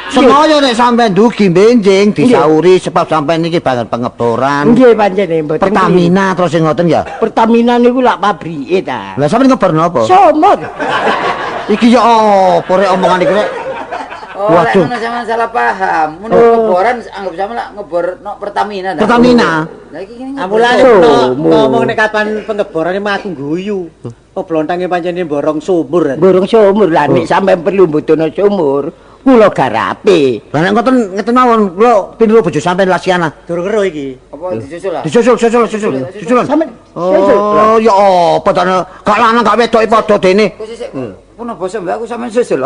Semoyo nek sampean dugi benjing disauri sebab sampean niki banget pengeboran. Nggih pancene mboten. Pertamina terus sing ngoten ya. Pertamina niku lak pabrike ta. Lah sampean ngebor napa? Sumur. Iki ya apa rek omongan iki rek? Oh, lek Waduh. ngono sampean salah paham. Mun ngeboran anggap sampean lak ngebor nok Pertamina ta. Pertamina. Lah iki ngene. Amulane Sumur. ngomong nek kapan pengeborane mah aku guyu. Oh blontange pancene borong sumur. Borong sumur lah nek sampean perlu mbutuhno sumur, kula garape. Lah nek ngoten ngeten mawon kula pinru bojo sampean Lasiana. Durung ero iki. Apa disusul lah? Disusul susul susul. Susulan. Sampean susul. Oh, ya apa ta gak lanang gak wedoke padha dene. Kok sik puno basa mbak aku sampean susul lho.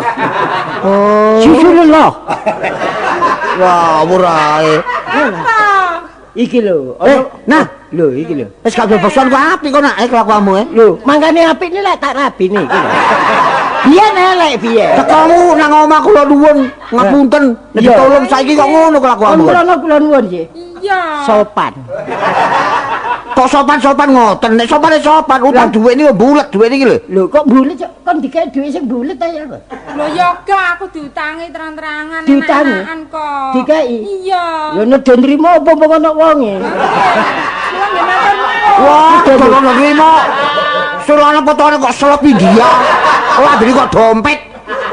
Oh. Susul lho. Wah, ora ae. Iki lho, Eh, nah, lho iki lho. Wis gak bebosan kok apik kok nak kelakuanmu eh. Lho, mangkane apik ni lek tak rabi niki lho. Biyen elek biyen. Tekamu nang omah kula nuwun ngapunten, nek Iya. ditolong saiki kok ngono kelakuanmu. Kon mrono kula nuwun nggih. Iya. Sopan. Kok sopan-sopan ngoten, nek sopane sopan, utang dhuwit niku bulet dhuwit niki lho. Lho kok bulet kok kon dikek dhuwit sing bulet ta ya apa? Lho ya gak aku diutangi terang-terangan Diutangi? enak-enakan kok. Dikei? Iya. Lho nedha nrimo apa apa kono wonge? Kula nggih matur nuwun. Wah, tolong nrimo. Sulane potone kok selop India. Lambene kok dompet.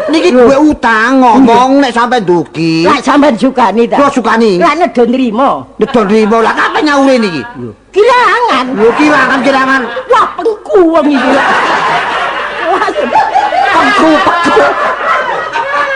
Niki dhuwit utang ngomong nek sampe ndugi. Lek sampean sukani ta? Kula sukani. Lek nedha nrimo. Nedha nrimo lah kapan nyaure niki? Kilangan. Lho kilangan-kilangan. Wah, pengku wong iki. Wah, Pengku, pengku.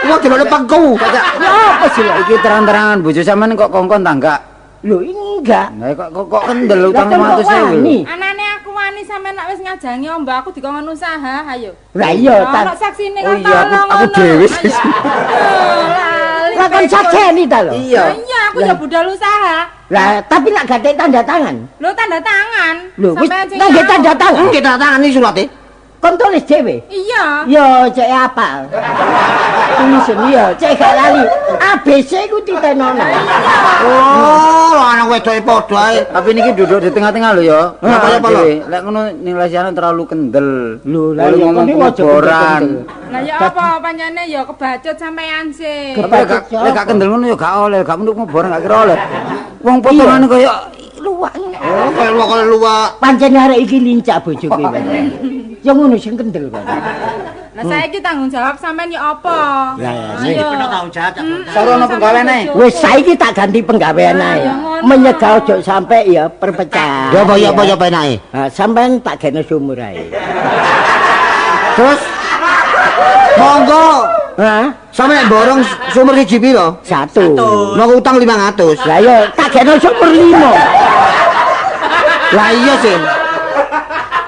Wong delokne pengku. ya apa sih lho? Iki terang-terangan bojo sampean kok kongkon ta enggak? Lho enggak. Lah kok kok kendel utang Lah, kan kok 500.000 lho. wani? Anane aku wani sampean nek wis ngajangi ombo aku dikongkon usaha, ayo. Lah iya ta. Ono saksine Oh kok iya, tolong aku ngono. dhewe. Ayo. Oh, lali. Lah kon sakseni ta lho. Iya. Lah iya, aku ya budal usaha. Lah tapi lak gak ada tanda tangan. Lho tanda tangan. Lho wis Sampean sing nangge nyaur. tanda tangan. Nggih tanda tangan iki surate. Kon tulis dhewe. Iya. Yo cek apal. Tulisan iya, cek gak lali. ABC ku titenono. Oh, lanang wedoke padha ae. Tapi niki duduk di tengah-tengah lho ya. Lah, kaya apa lho? Lek ngono ning Lasiana terlalu kendel. Lho, lah Lalu iya, ngomong kon iki aja pengeboran. kendel. Lah ya apa pancene ya kebacut sampean sih. Tapi lek gak kendel ngono ya gak oleh, gak menuk ngeboran gak kira oleh. Wong potongane kaya luwak. Oh, kaya luwak kaya luwak. Pancen arek iki lincah bojoku pancen. Ya ngono sing kendel kon. Lah saiki tanggung jawab sampean ya apa? Lah, Ayo. Tanggung jawab Cak. Sarono penggawean ae. Wis saiki tak ganti penggawean ae. Ya, ngono. Menyegah ojo sampe ya perpecahan. Ya apa ya apa ya penake. Ha, sampean tak gene sumur ae. Terus monggo Hah? sampe nek borong sumur siji piro? Satu. Monggo utang 500. Lah ya tak gene sumur limo. Lah iya sih.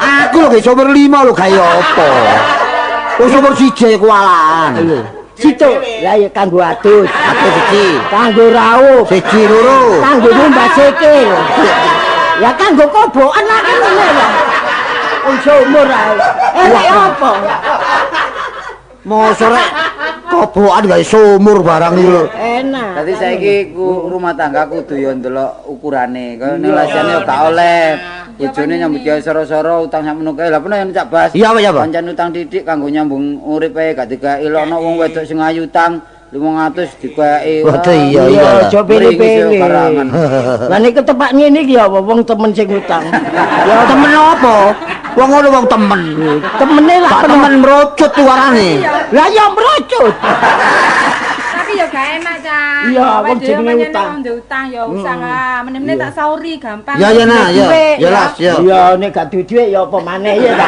Aku lho ge sumur 5 lho gawe apa? Wong sumur siji kuwalan. Lho, situ. Lah ya kanggo adus, Aku siji. kanggo raup, Siji loro. kanggo ngumbah sikil. Ya kanggo kobokan lah kan ngene lho. Wong sumur ae. Elek apa? Mosok rek kobokan gawe sumur barang iki lho. Enak. Dadi saiki ku rumah tangga kudu ya ndelok ukurane. Kaya ning Lasiana ya gak oleh. Bojone nyambut gawe soro-soro utang sakmono kae. Lah peno yen Cak Bas. Iya, apa, iya, apa? Pancen utang titik kanggo nyambung urip ae gak dikeki lono wong wedok sing ayu utang 500 dikeki. Waduh, iya, Iya, iya. aja pilih-pilih. Karangan. Lah nek ketepak ngene iki ya apa wong temen sing utang. Ya temen apa? Wong ngono wong temen. Temene lah Gak temen merucut warane. Lah ya merucut. Tapi ya gak enak, Cak. Iya, Awake wong dhewe jenenge pancene utang. Wong duwe utang ya usaha. Meneh-meneh tak sauri gampang. Ya ya nah, ya. Duwe, Ya las, ya. Iya, nek gak duwe dhuwit ya apa maneh ya ta.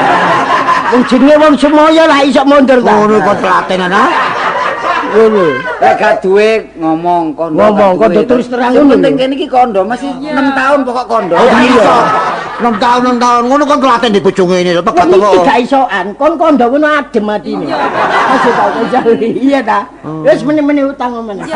Wong jenenge wong semoyo lah iso mundur ta. Ngono kok telaten ana. Ngono. Lek gak duwe ngomong kondo. Ngomong, gak duwe. kondo terus terang Sing ngono penting lho. kene iki kondo masih 6 tahun pokok kondo. Oh iya. 6 tahun 6 tahun ngono kon telaten di bojo ngene lho pegat Wong iki apa. gak isoan, kon kondo ngono adem atine. Masih tau kok iya ta. Wis meneh-meneh utang meneh. Oh.